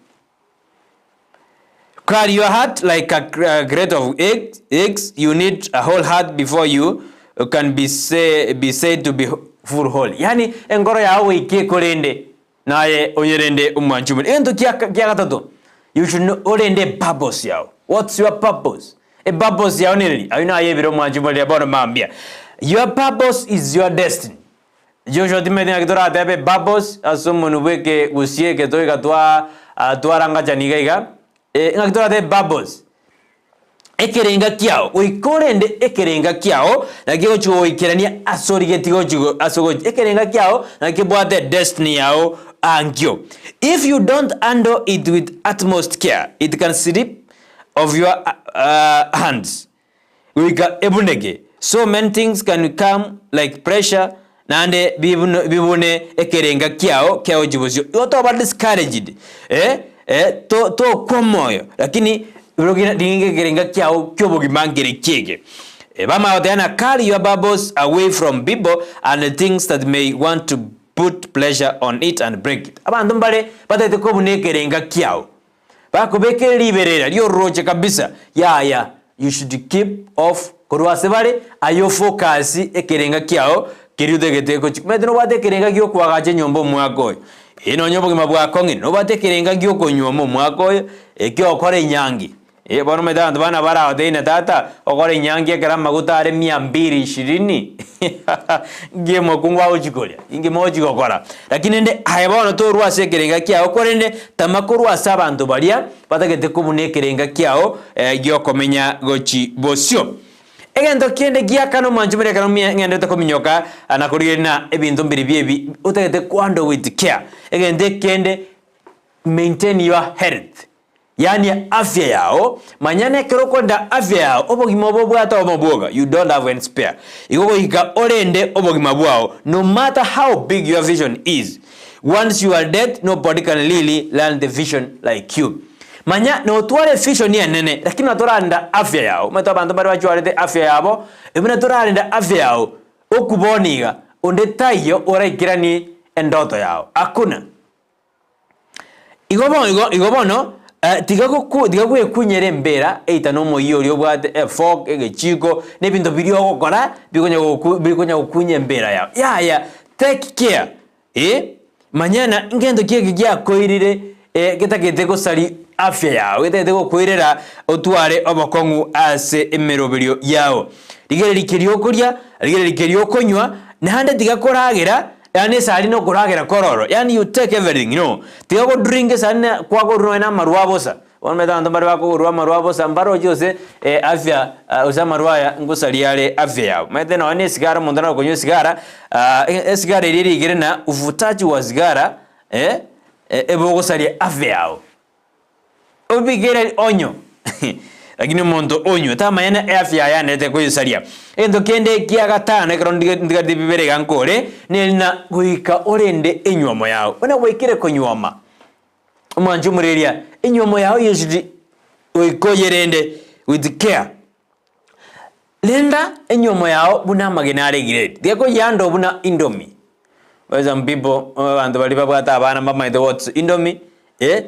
Carry your heart like a crate of eggs, you need a whole heart before you can be, say, be said to be full whole. Yani enkoro yao goika ekorende naye oyerende omwanchi omoriri. Egento kia kia gatato, you should know orende purpose yao. What's your purpose? Epurpose yao nereri? Ayio naye ebire omwanchi omoriri bono mambia. Your purpose is your destiny. Joshua timanyeti ng'aki toratebe purpose ase omonwe bw'eke gusii eke toika twa twarangachani iga iga, ng'aki toratebe purpose. Ekerenga kiao, goika orende ekerenga kiao naki ogochi goikerania ase origetie gochi ase ogochi ekerenga kiao naki kebwate destiny yao ankio. If you don't handle it with utmost care, it can slip of your hands. Goika ebuneke. So many things can come like pressure naende bibune ekerenga kiao kia gochia bosio. Igo toba discouraged eh, eh, to tokwa omoyo lakini rirorio ringa ekerenga kiao kia obogima nkere kiege. Bamanya goteba ng'a carry your bubbles away from people and the things that may want to put pressure on it and break it. Abanto mbare batagete kobuna ekerenga kiao. Bakobekere riberera ri'ororoche kabisa, yaya, you should keep off korwa ase bare, aye ofocus ekerenga kiao keria otagete gochi. Omanyete nobwate ekerenga gi'okoagacha enyomba omwaka oyo, eh nonye obogima bwakong'ire, nobwate ekerenga gi'okonyuoma omwaka oyo, ekiogokora enyangi. Eh bono omanyete abanto bana baragotebie ng'a tata, okore enyangi ekero amaguta are mia mbili ishirini, nki omokungu agochi koria? Inki mogochi gokora? Lakini rende aye bono torwa ase ekerenga kiao, korende tama korwa ase abanto baria batagete kobuna ekerenga kiao gi'okomenya gochi bosio. Egento kende giakana omwancho buna ekero ng'enderete kominyoka na korigereria na ebinto mbiribio ebi otagete kohandle with care. Egento ekende maintain your health. Yaani afya yao, manya nekero okorenda afya yao obogima obo obwate obomo bwoka, you don't have any spare. Igo goika orende obogima bwao no matter how big your vision is, once you are dead nobody can really learn the vision like you. Manya notware evision enene lakini buna torarenda afya yao, omanyete abanto mbare bachwarete afya yabo, buna torarenda afya yao okwo bono iga onde taiyo oraikeranie endoto yao, hakuna. Igo bo igo igo bono, tiga goku tiga gwekunyera embera either na omoyio oria obwate efork, egechiko, na ebinto biria ogokora bikonya goku bikonya gokunya embera yao. Yaya, take care eh, manya na ngento ki eke giakoirire getagete gosari. afya yao, getagete gokoirera otware obokong'u ase emeroberio yao. Rigereria keria okoria, rigereria keria okonywa, naende tiga koragera, yaani esari na okoragera kororo, yaani you take everything no. Tiga go drink esari na kwagorwa nonya na amarwa bosa, bono omanyete abanto mbare bakogorwa amarwa bosa mbaroche gose afya gose amarwa aya ngosaria are afya yabo. Omanyete nonya na esigara omonto naro okonywa esigara, esigara eria erigire na uvutaji wa sigara ebe ogosaria afya yao. Obigere onyo, lakini omonto onywe tamanya na eafya yaye anerete koyesaria. Egento kende ekia gatano ekero ntigareti bibere iga nkore, neri ng'a goika orende enywomo yao. Buna gwaikire konywoma, omwanchi omoreria, enywomo yao you should goika oyerende with care. Renda enywomo yao buna amagena are grade, tiga koyianda buna indomie. Why some people, abanto baria babwate abana mbamaete what's indomie, eh,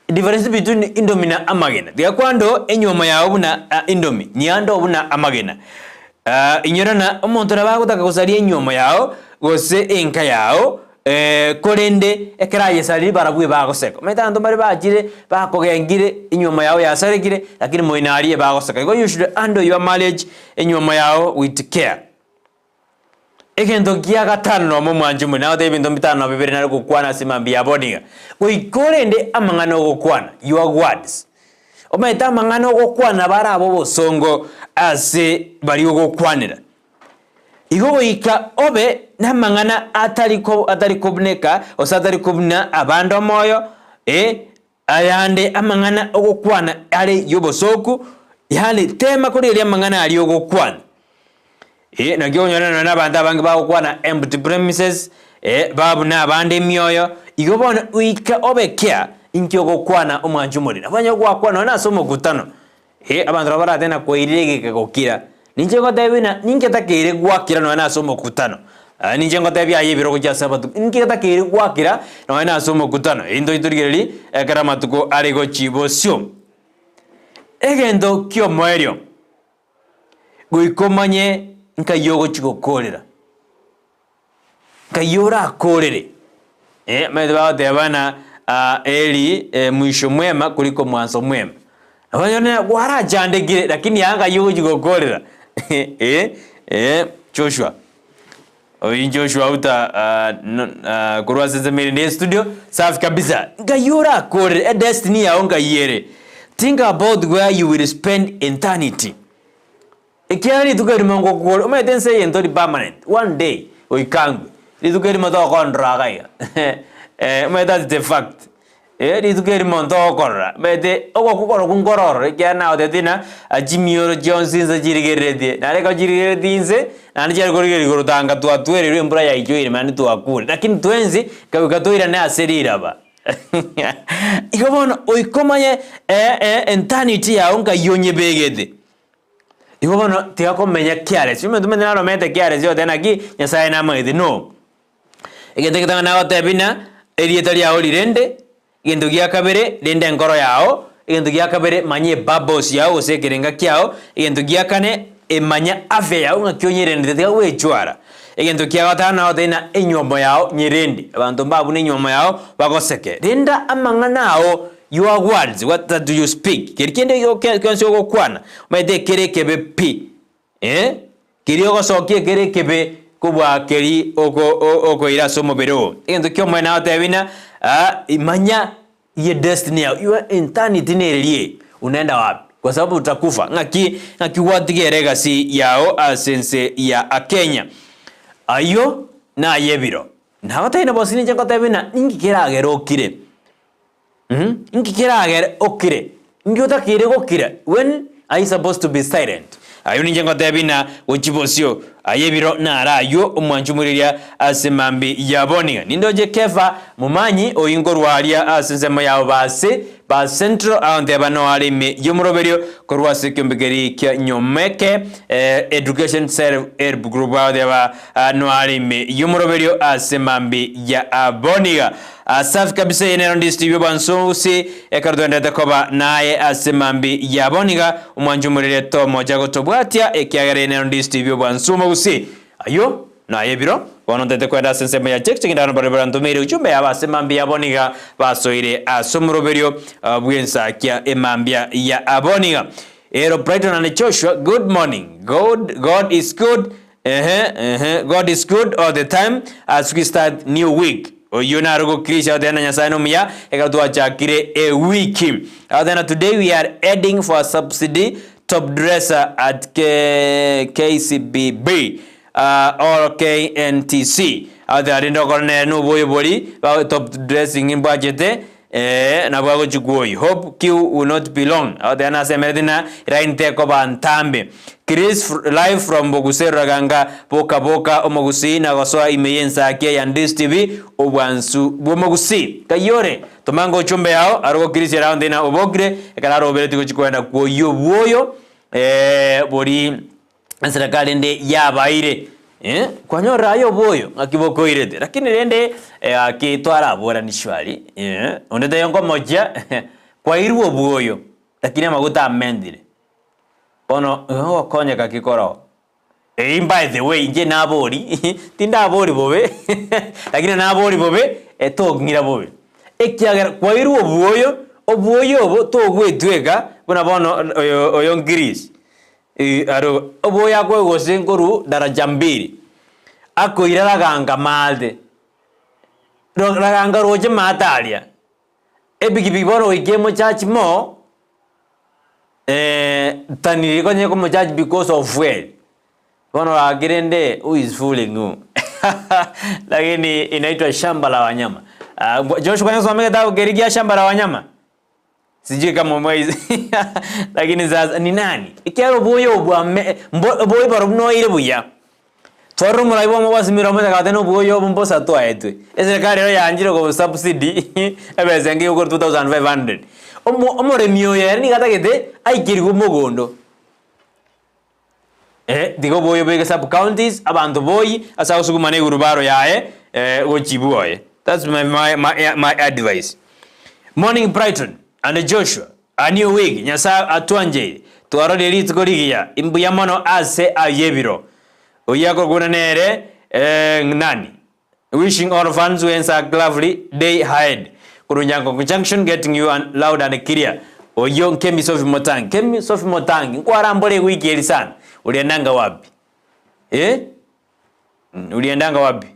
difference between indomie na amagena. Tiga kwando enywomo yao buna indomie, nyiando buna amagena. Inyora na omonto nabo agotaka gosaria enywomo yao, gose enka yao, Korende ekero ayesarire barabwo ebagoseka. Omanyete abanto mbare bachire bakogengire enywomo yao yasarekire, lakini moino aria ebagoseka. Igo you should handle your marriage, enywomo yao with care. Egento gia gatano nomo omwanchi omore, nagotebia ebinto bitano na bibere nare gokwana ase mambia ya bono iga. Goika orende amang'ana ogokwana, your words. Omanyete amang'ana ogokwana nabo arabe obosongo ase baria ogokwanera. Igo goika obe namang'ana atari atari kobuneka, gose atari kobuna abande omoyo, ee, ayande amang'ana ogokwana are y'obosooku, yaani tema korigereria amang'ana aria ogokwana. Ee, naki okonyora nonya na abanto abange bagokwana empty premises, ee, babuna abande emioyo, igo bono goika obe care inki ogokwana omwanchi omoriri. Nabo onye gwakwana nonya ase omokutano, Ee, abanto nabo baratebe na kwairire egeka gokira. Ninche ngotebie buna ninki getakeire gwakira nonya nase omokutano. Aa ninche ngotebie aye ebirogo chia ase abatuko, ninki getakeire gwakira nonya nase omokutano. Intwe torigererie ekero amatuko are gochia bosio. Egento ki'omoerio, goika omanye nkai ogochia gokorera. Nkai orakorere? Eh, omanyete bagoteba ng'a ah, eri eh, mwisho mwema kuliko mwanzo mwema. Abanyene gwarachandekire lakini aa nkai ogochia gokorera eh, eh, Joshua oyi Joshua outa ah, no, ah, korwa ase ensemo ere ne studio safi kabisa nkai orakorere edestiny yao nkai ere think about where you will spend eternity. Ekiagera rituko erimo ngokure, omanyete ense eye ntori permanent, one day oikangwe, rituko erimo tokondora iga iga eh, omanyete that is the fact, eh, rituko erimo ntogokorora, omanyete ogokwa korokwo nkoro ororo ekiagera nagotebetie ng'a chimioro chionsi inse chirigereretie, naende ekero chirigereretie inse, naende chiare korigereria igoro tanga twatwererwe embura yaichoire naende twakure, lakini twensi goika toirane ase riraba. Igo bono oika omanye eternity yago nkai onyebegete. Igo bono tiga komenya careless, omonto omanyete naromete careless ogoteba naki Nyasaye namanyete no. Egento egetang'ani nagotebia buna erieta riago rirende, egento gia kabere renda enkoro yao, egento gia kabere manya ebubbles yao gose ekerenga kiao, egento gia kane emanya afya yao ng'aki onyerendete tiga gwechwara. Egento kia gatano nagotebia buna enywomo yao nyerende, abanto mbabune enywomo yao bagoseke, renda amang'ana ao Your words, what do you speak? Keri kende gionsi ogokwana, omanyete ekere ekebe pi. Eh? Keria ogosokia ekere ekebe kobua keri okoira ase omobere oo. Egento kia omoyo nagotebia buna, ah, manya ye destiny yao, your eternity nereri eye, unaenda wapi? Kwa sababu utakufa. Ng'aki, ng'aki gwatiga eregasi yao ase ense ya Kenya. Ayio naye ebiro. Nagotebia na bonsi ninche ngotebia buna, ninki keragere okire? Inki keragere okire? Inki otakeire gokira? When are you supposed to be silent? Ayio ninche ngotebia ng'a gochia bosio aye ebiro naro ayio omwanchi omoriria ase mambi ya bono iga. Nindoche Kefa momanyi oyio nkorwa aria ase ensemo ya bobasi ba Central agonteba noare ime y'omoroberio korwa ase ekeombe keria kia Nyomeke Education Self Help Group agoteba noare ime y'omoroberio ase mambi ya bono iga. Safi kabisa eye nero ndi Stevie Obwansusi ekero twenderete koba naye ase mambi ya bono iga omwanchi omorere tomocha gotobwatia ekiagera eye nero ndi Stevie Obwansu omogusii ayio naye ebiro. Bono ntete kwenda ase ensemo ya Chek Chekindano baria barantomeire ujumbe yabo ase mambia yabo niga basoire ase omoroberio bw'ensakia emambia ya abo niga. Ero Brighton and Joshua good morning God God is good ehe ehe God is good all the time as we start new week oyio naro gokirisha goteba na Nyasaye nomuya ekero twachakire ewiki agoteba na today we are heading for a subsidy top dresser at K KCBB or KNTC agoteba rende okore nere noboyo bori ba top dressing mbwachete Ee, nabo agochia kwoyia. Hope queue will not be long. Agoteba nasemereti na line tekoba ntambe. Chris live from Bogusero Raganga boka boka omogusii na gosoa ime y'ensakia ya Ndisi TV obwansu bw'omogusii. Kayore, toma ngochumbe yao aro gokirisia round ena obokire ekero arobereti gochia koenda kwoyia obwoyo eh bori Eserekari ende yabaeire, eh, kwanyorire aye oboyo ng'aki bokoirete, lakini rende gaki twaraborani shwari, eh, onde taiyo nkomochia kwairwe obwoyo, lakini amaguta amentire. Bono igo ogokonyeka ki koroo? Eyio by the way inche nabori, tindabori bobe, lakini nabori bobe, tong'ira bobe, ekiagera kwairwe obwoyo, obwoyo obo togwetweka buna bono oyo oyo Greece. Aro oboyo akoe gose nkoru daraja mbili, akoira raganga maate, raganga roche maate aria, epikipiki bono goika emochachi mo, tani rikonye komochachi because of fuel, bono gaki rende who is fooling who? Lakini inaitwa shamba la wanyama. Joshua kwani gosoma egetabu keria kia shamba la wanyama? Sijui kama umewahi lakini sasa ni nani? Ekiagera oboyo obwo ame mbo oboyo barobwo noeire buya. Twarora omorai bwamo gwasimire omonyene akabata na oboyo obo mbosa twaetwe. Eserekari ero yaanchire ko subsidy ebesa enke igokora 2500. Omo omoremi oyo ere nigo atagete aikerigwe mogondo. Eh, tiga oboyo boike sub counties, abanto boyi ase agosuguma na egurubaro yaye eh, gochia bwoye. That's my, my, my, my advice. Morning Brighton and Joshua, a new week, Nyasaye atwancheire, twarorie rituko rigiya, imbuya mono ase ayio ebiro. Oyio akorokwa nere eh, nani? Wishing all fans wens a lovely day ahead. Korwa Nyankongo Junction getting you and loud and clear. Oyio Kemi Sophie Motangi. Kemi Sophie Motangi nkwarambora ewiki eri sana. Uliendanga wapi? Eh? Mm, uliendanga wapi?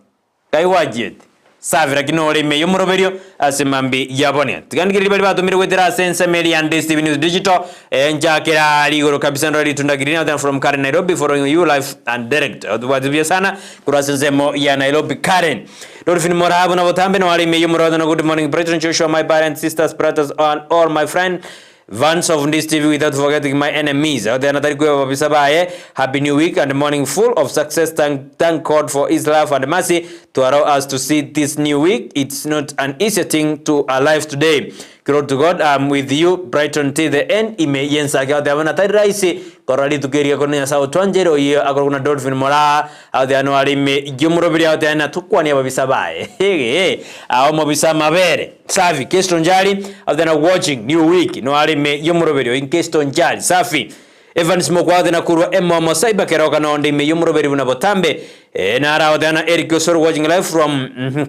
Kai gwachiete? Safi lakini ore ime y'omoroberio ase mambi yabone. Tiga ndigererie baria batomire goetera ase ensemo eria ya Ndisi TV News Digital. Eh, nchakera aria igoro kabisa ndore ritunda green out from Karen Nairobi following you live and direct. Otobwate buya sana korwa ase ensemo ya Nairobi Karen. Dolphin Moraa buna botambe noare ime y'omorodo na good morning Brighton Joshua my parents sisters brothers and all my friend Vans of Ndisi TV without forgetting my enemies. Agoteana tari kweba babisa baye. Happy new week and morning full of success. Thank, thank God for his love and mercy to allow us to see this new week. It's not an easy thing to alive today. Glory to God, I'm with you Brighton till the end ime yensake agoteba buna tari rahisi korora rituko erio korende Nyasaye otwancheire oyio akorokwa na Dolphin Moraa agoteba noare ime y'omorobiri agoteba na tokwanie ababisa baye egee ao omobisa amabere safi Kesto Njari agoteba na watching new week noare ime y'omorobiri oyio Kesto Njari safi Evans Mokwa agoteba na korwa Emomo Cyber Keroka nonde ime y'omorobiri buna botambe eh naro agoteba na Eric Osoro watching live from mm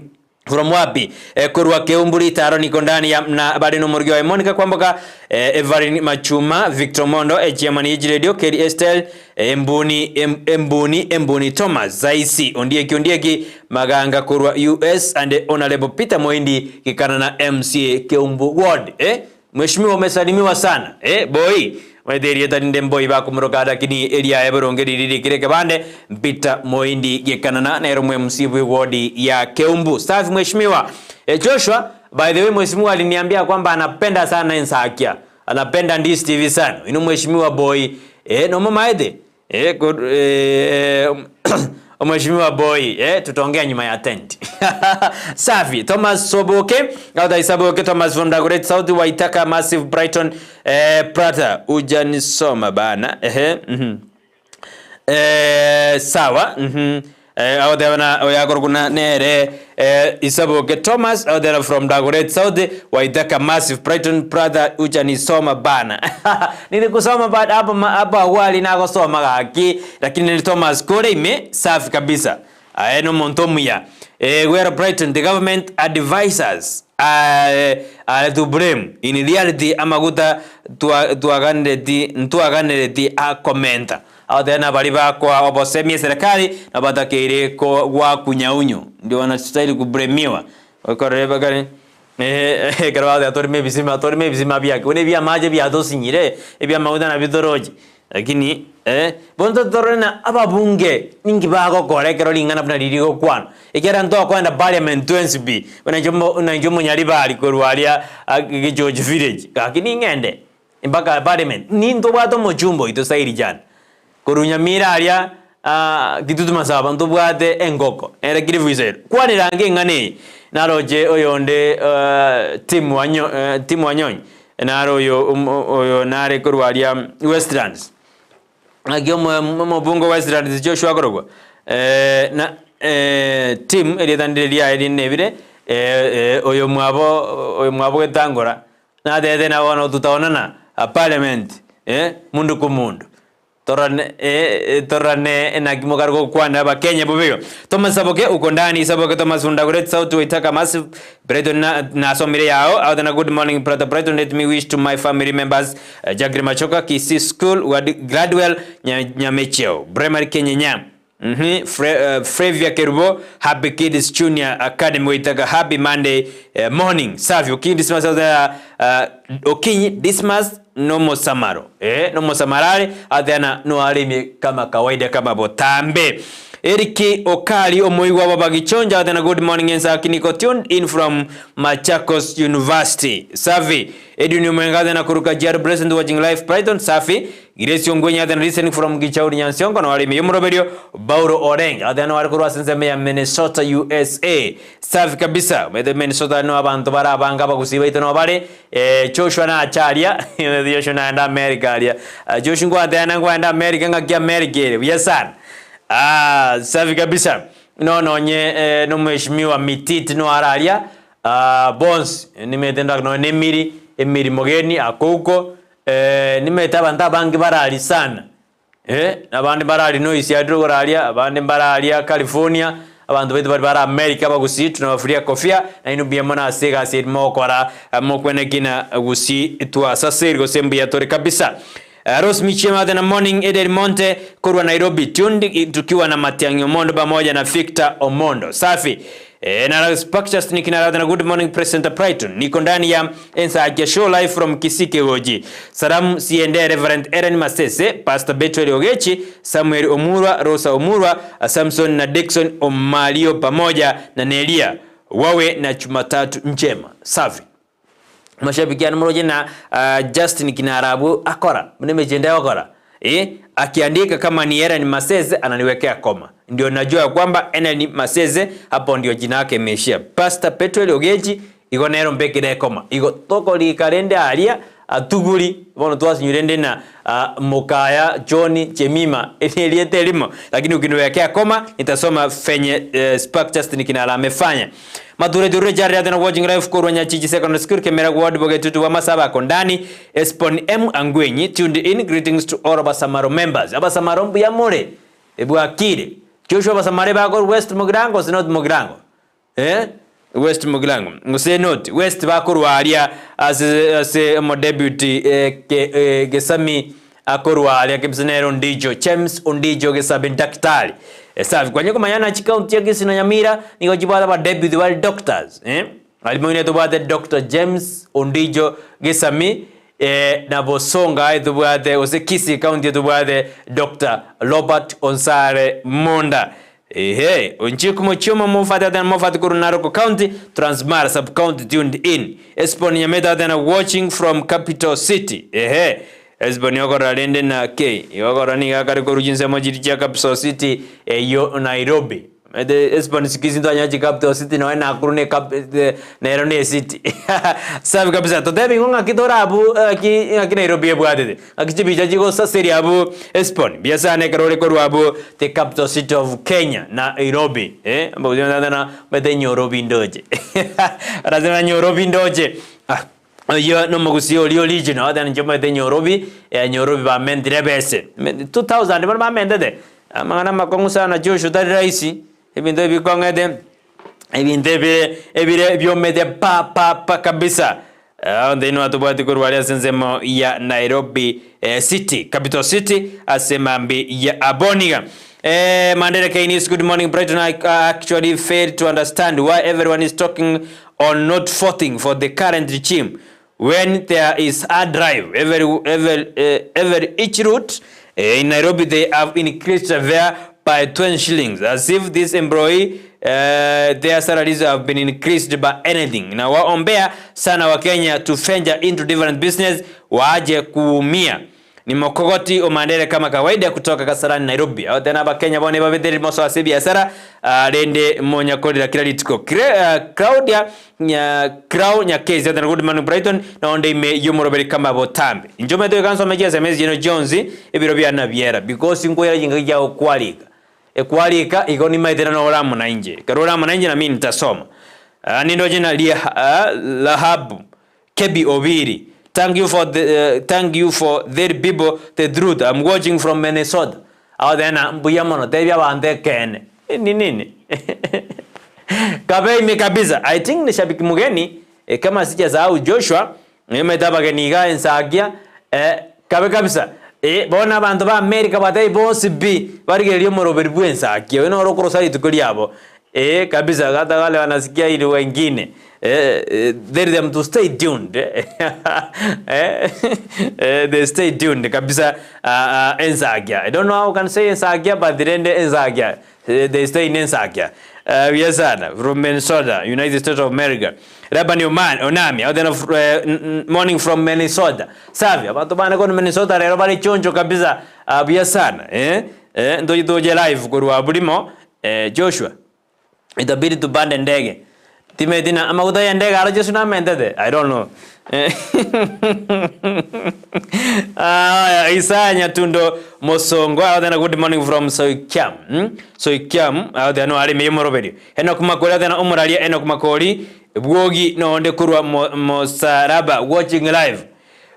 From wapi? Eh, korwa Keumbu Ritaro niko ndani ya na bari nomorugi oye Monica Kwamboka eh, Evelyn Machuma Victor Mondo eh, chairman Age Radio Kerry Estel eh, Embuni em, Embuni Embuni Thomas Zaisi Ondieki Ondieki Maganga korwa US and Honorable Peter Moindi Gikana na MCA Keumbu Ward eh, Mheshimiwa umesalimiwa sana eh, boy Omanyete erieta rinde mboi bakomoroka lakini eriaye boronge riri rikire ekebande Peter Moindi Gekanana nere omo MC bwe ward ya Keumbu. Safi mheshimiwa. Eh, Joshua by the way mheshimiwa aliniambia kwamba anapenda sana Ensakia. Anapenda Ndisi TV sana. Ino mheshimiwa boy eh, nomomaete Eh, good, eh, Mheshimiwa Boy, eh, tutaongea nyuma ya tent. Safi. Thomas Soboke, Gauda Isaboke, Thomas from Dagoret South, Waitaka, Massive Brighton, eh, Prata, ujanisoma bana. Ehe. Mm Eh, sawa. Mhm. Eh, agoteba na oyakorokuna nere eh, Isaboke Thomas agoteba from Dagoret South Waithaka Massive Brighton brother ujanisoma bana nilikusoma but hapo hapo awali nagosoma gaki lakini ni Thomas kore ime safi kabisa. Aye nomonto omuya. Eh, gwero Brighton, the government advisers are, are to blame. In reality, amaguta twa, twaganereti, ntwaganereti akomenta. Abatebia nabari bakoa obosemi eserekari nabatakeire ko gwakunyaunyu. Ndio wanastahili kublemiwa. Okorere bakare eh, ekero bagoteba torime ebisima, torime ebisima biake. Buna ebiamache biatosinyire, ebiamaguta nabio toroche. Lakini eh, bono totorore na ababunge ninki bagokora ekero ring'ana buna riria rigokwanwa, ekiagera ntokoenda parliament twensi pi, buna inche omo buna inche omonyaribari korwa aria Gechochi village, gaki ning'ende mpaka parliament, nintobwate omochumba oito Sairi Jana, korwa Nyamira aria Kitutu Masaba ntobwate engoko, nere Cliff Gisairo. Kwanera ange eng'ana eye, naroche oyonde Tim Wanyo Tim Wanyonyi, Naro oyo oyo nare korwa aria Westlands. Naki omobunge o Westlands Joshua akorokwa na Tim erieta ndire riaye rinde nebire oyo mwabo oyo mwabo getangora natebete na bono tutaonana parliament mundu kwa mundu. Tororane, eh, tororane naki mokare gokwana Abakenya bobe igo. Thomas Saboke uko ndani Saboke Thomas Undagureti Sauti Waitaka Massive Brighton na nasomire yao out na good morning brother Brighton let me wish to my family members uh, Jacqueline Machoka Kisii School Wad Gladwell Nya, Nyamecheo Primary Kenyenya Mhm, Fre, uh, Frevia Kerubo Happy Kids Junior Academy Waitaka Happy Monday uh, morning Safi Okinyi Dismas uh, uh, Okinyi Dismas nomosamaro eh, nomosamarare ateana noaremie kama kawaida kama botambe Eriki Okari omoigwa baba Gichonja ateana good morning Ensaki niko tuned in from Machakos University Safi Edwin Omwenga ateana koruka Kajiado Blessed watching live Brighton Safi Grace Ongwenyi ateana listening from Gichauri Nyansiongo noaremie yomoroberio Bauro Orenge ateana noare korwa ase ensemo ya Minnesota USA Safi kabisa omanyete Minnesota no abanto bare abange abagusii baito no bare Eh, Joshua nache aria, Joshua naende America aria. Ah, Joshua ngwatebana ngwaende America ng'aki America ere, buya sana. Ah, safi kabisa. No nonye eh, nomheshimiwa Mititi no are aria, ah, bonsi, nimete ndak nonye na Emily, Emily Mogeni ako uko, eh, nimete abanto abange bare aria sana. Eh, abande mbare aria Noisi aria rogoro aria, abande mbare aria California, abanto baito baria bare America abagusii tunabafuria kofia, nainwe mbuya mono ase egasi eri mogokora, mokwane na gusii twasaseri gose mbuya tore kabisa. Eh, Rose Michie na morning Eden Monte korwa Nairobi tuned tukiwa na Matiang'i Omondo pamoja na Victor Omondo. Safi. E, na Spactures nikinarada na good morning President Brighton. Niko ndani ya Ensakia Show live from Kisike Goji. Salamu siende Reverend Eren Masese, Pastor Betwel Ogechi, Samuel Omurwa, Rosa Omurwa, Samson na Dickson Omalio pamoja na Nelia. Wawe na Jumatatu njema. Safi. Mashabiki ane moroche na uh, Justin Kinarabu akora buna emechie agokora eh, akiandika kama ni Ellen Masese ananiwekea koma, ndio najua ya kwamba Ellen Masese hapo ndio jina yake imeishia. Pastor Petwel Ogechi igo nero mbekire ekoma igo tokorika rende aria atuguri bono twasinyure ndi na uh, Mukaya John Chemima eriete erimo, lakini ukiniwekea koma nitasoma fenye uh, Spark Justin Kinara amefanya Mature Jure Jari Adena watching live korwa Nyachichi Secondary School Kemera Ward Bogetutu wa Masaba Kondani Espon M Angwenyi tuned in greetings to all Abasamaro members Abasamaro mbuya more ebwakire Joshua Abasamare bako West Mugirango gose North Mugirango eh West Mugirango gose North West bakorwa aria ase ase omo deputy eh, ke, eh, Gesami Akorwa aria kebisa nere Ondicho, James Ondicho Gesabe Daktari. Esafi kwanya komanya na chikaunti chia Kisii na Nyamira nigo chibwate aba deputy bare doctors eh. Aria moino tobwate Doctor James Ondicho Gesami eh, na Bosongo aye tobwate gose Kisii county tobwate Doctor Robert Onsare Monda. Ehe, Onchiku Mochioma Moffat Adan Moffat korwa Narok County, Transmara sub county tuned in. Esbon Nyameta Adan watching from capital city. Ehe, Esbon okorora rende na K. Igo okorora nigo akare korwa chinsemo chiria chia capital city eyio Nairobi. Omanyete Esbon siku hizi ntwanyora chi capital city nonya Nakuru ne cap nero ne city. Safi kabisa totebi ng'o ng'aki tore abwo ng'aki ng'aki Nairobi ebwatete. Ng'aki chibicha chigosaseria abwo Esbon. Mbuya sana ekero ore korwa abwo the capital city of Kenya Nairobi eh omanyete nyorobi ndoche. Anasema nyorobi ndoche. Ah. Oyio nomogusii oria original, oteba inche omanyete nyorobi, eh, nyorobi bamentire ebese. 2000 bono bamentete, amang'ana amakong'u sana Joshua tari rahisi, Ebinto ebi bikong'ete, ebinto ebire ebire biomete pa pa pa kabisa. Onde inwe atobwati korwa aria ase ensemo ya Nairobi City, Capital City, ase mambi ya aboniga. Mandela Kainis, good morning Brighton, I actually fail to understand why everyone is talking on not voting for the current regime when there is a drive every, every, every each route in Nairobi they have increased the fare by 20 shillings as if this employee their salaries have been increased by anything na waombea sana wakenya to venture into different business waache kuumia ni mokogoti omandere kama kawaida kutoka Kasarani Nairobi aho tena abakenya bono ebabeteri moso ase ebiasara ah, rende monyakorera kila rituko Kre, uh, Claudia nya Crow Nyakezi atena good morning Brighton na onde ime yomoroberi kama botambe inche omanyete goika nsome chiSMS chiino chionsi ebiro biane biera because nkoira chingaki chia gokwarika Ekwarika igo nimaete na nore amo nainche. Ekero ore amo nainche nami nitasoma. Ah, nindoche na ria ah, Rahabu Kebi Obiri. Thank you for the, uh, thank you for their people the truth. I'm watching from Minnesota. Agoteba ng'a mbuya mono tebia abanto ekeene. Ni nini? Kabe ime kabisa. I think ni shabiki mugeni eh, kama sijasahau Joshua Nimaete abageni iga ensakia, eh, kabe kabisa. Eh, bono abanto ba America batebie bonsi pi, barigererie omoroberi bw'ensakia, oyo noro okorosa rituko riabo. Eh, kabisa, hata wale wanasikia ili wengine. Eh, eh, tell them to stay tuned. Eh, eh, they stay tuned kabisa uh, uh, ensakia. I don't know how can say ensakia, but rende ensakia. They stay in Ensakia. Buya sana. From Minnesota, United States of America. Laban Oman, Onami, out there of, uh, morning from Minnesota. Safi, abanto bane kono Minnesota rero bari chonjo kabisa. Uh, buya sana. Eh? Eh, ntoche toche live korwa burimo. Eh, Joshua. Itabidi tupande ndege. Timeti na amaguta ya ndege aro Jesu namentete. I don't know. Aya, Isaya Nyatundo Mosongo agoteena good morning from Soikiam. Mm? Soikiam agoteena no arime yomoroberio. Enock Makori agoteena omoraria Enock Makori bwogi nonde korwa Mosaraba watching live.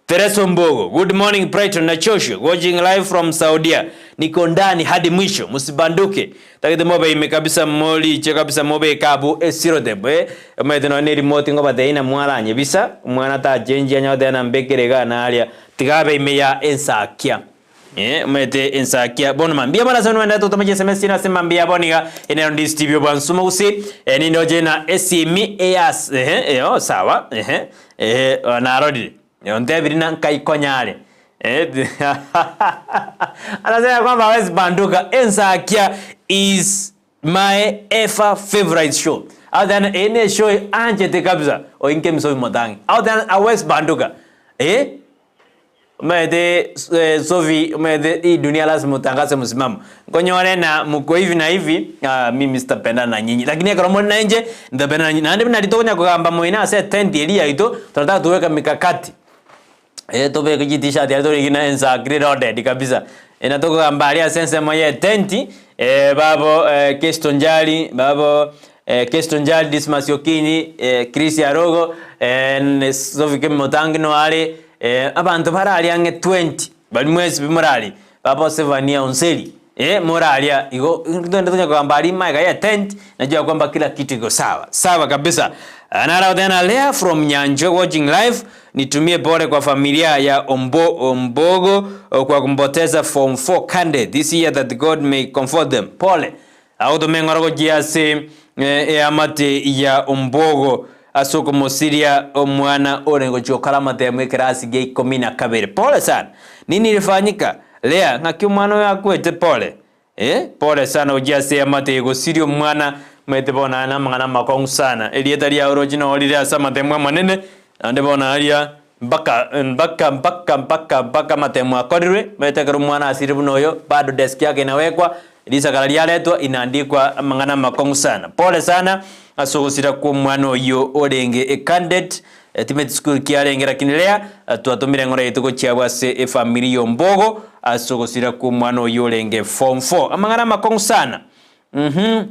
Tereso Mbogo, good morning Brighton na Joshua, watching live from Saudia. Niko ndani hadi mwisho, msibanduke. Tagete mobe ime kabisa moliche kabisa mobe ekabu esiro tebo eh. Omanyete nonya ne remote ngobatebia na mwaranye bisa, omwana tachenchia anya goteba na mbekere igaa naria. Tiga abe ime ya ensakia. Eh, omanyete ensakia bono mambia bono ase nwende totome chiSMS chiino ase mambia bono iga enero ndi Steve Obwansumo gose eh, nindoche na esimi eyas ehe eyo sawa ehe ehe narorire. Ontebiri na nkai konyare. Anasema kwamba hawezi banduka. Ensakia is my ever favorite show. Out there ene show anchete kabisa. Oinke misobi motangi. Out there hawezi banduka. Eh? Omanyete Sophie, omanyete hii dunia lazima utangaze msimamo. Nkonyore na mko hivi na hivi, ah, mimi sitapendana na nyinyi. Lakini ekero more na inche, nitapendana na nyinyi. Naende buna riria tokonya kogamba moino ase etent eria yaito, tunataka tuweke mikakati. Eh, tobeke chi-t-shirt aria torigi na ensakire loaded kabisa. Eh, na tokogamba aria ase ensemo ya etenti, eh, babo eh, Kesto Njali, babo eh, Kesto Njali, Dismas Okinyi, eh, Chris Arogo, eh, Sophie Kemotangi no are, Eh, abanto bararia ang'e 20 baria mwensi pi morarie, baba Zephania Onseri, eh, moraria igo togende tonya kogamba aria magega ya tent, najua kwamba kila kitu iko sawa sawa kabisa. Nara tena Lea from Nyanjo watching live, nitumie pole kwa familia ya Ombo, Ombogo kwa kumpoteza form 4 candidate this year that God may comfort them. Pole. Agotoma eng'ora gochia ase eamate ya Ombogo ase okomosiria omwana ore gochia gokora amatemo ekerasi gia ikomi na kabere. Pole sana. Nini ilifanyika? Lea, ng'aki omwana oyo akwete pole. Eh, pole sana gochia ase eamate egosiria omwana, omanyete bono aya namang'ana amakong'u sana. Erieta riao roche noo rire ase amatemo amanene, naende bono aria mpaka mpaka mpaka mpaka mpaka amatemo akorirwe, omanyete ekero omwana asirire buna oyo, bado desk yake inawekwa, Risakara riaretwa inaandikwa amang'ana amakong'u sana. Pole sana ase ogosira kw'omwana oyio orenge e candidate timeti sukuru ki arenge lakini Lea twatomire eng'ora yaito gochia abwo ase efamiri y'ombogo ase ogosira kw'omwana oyio orenge form four. Amang'ana amakong'u sana. Uhum.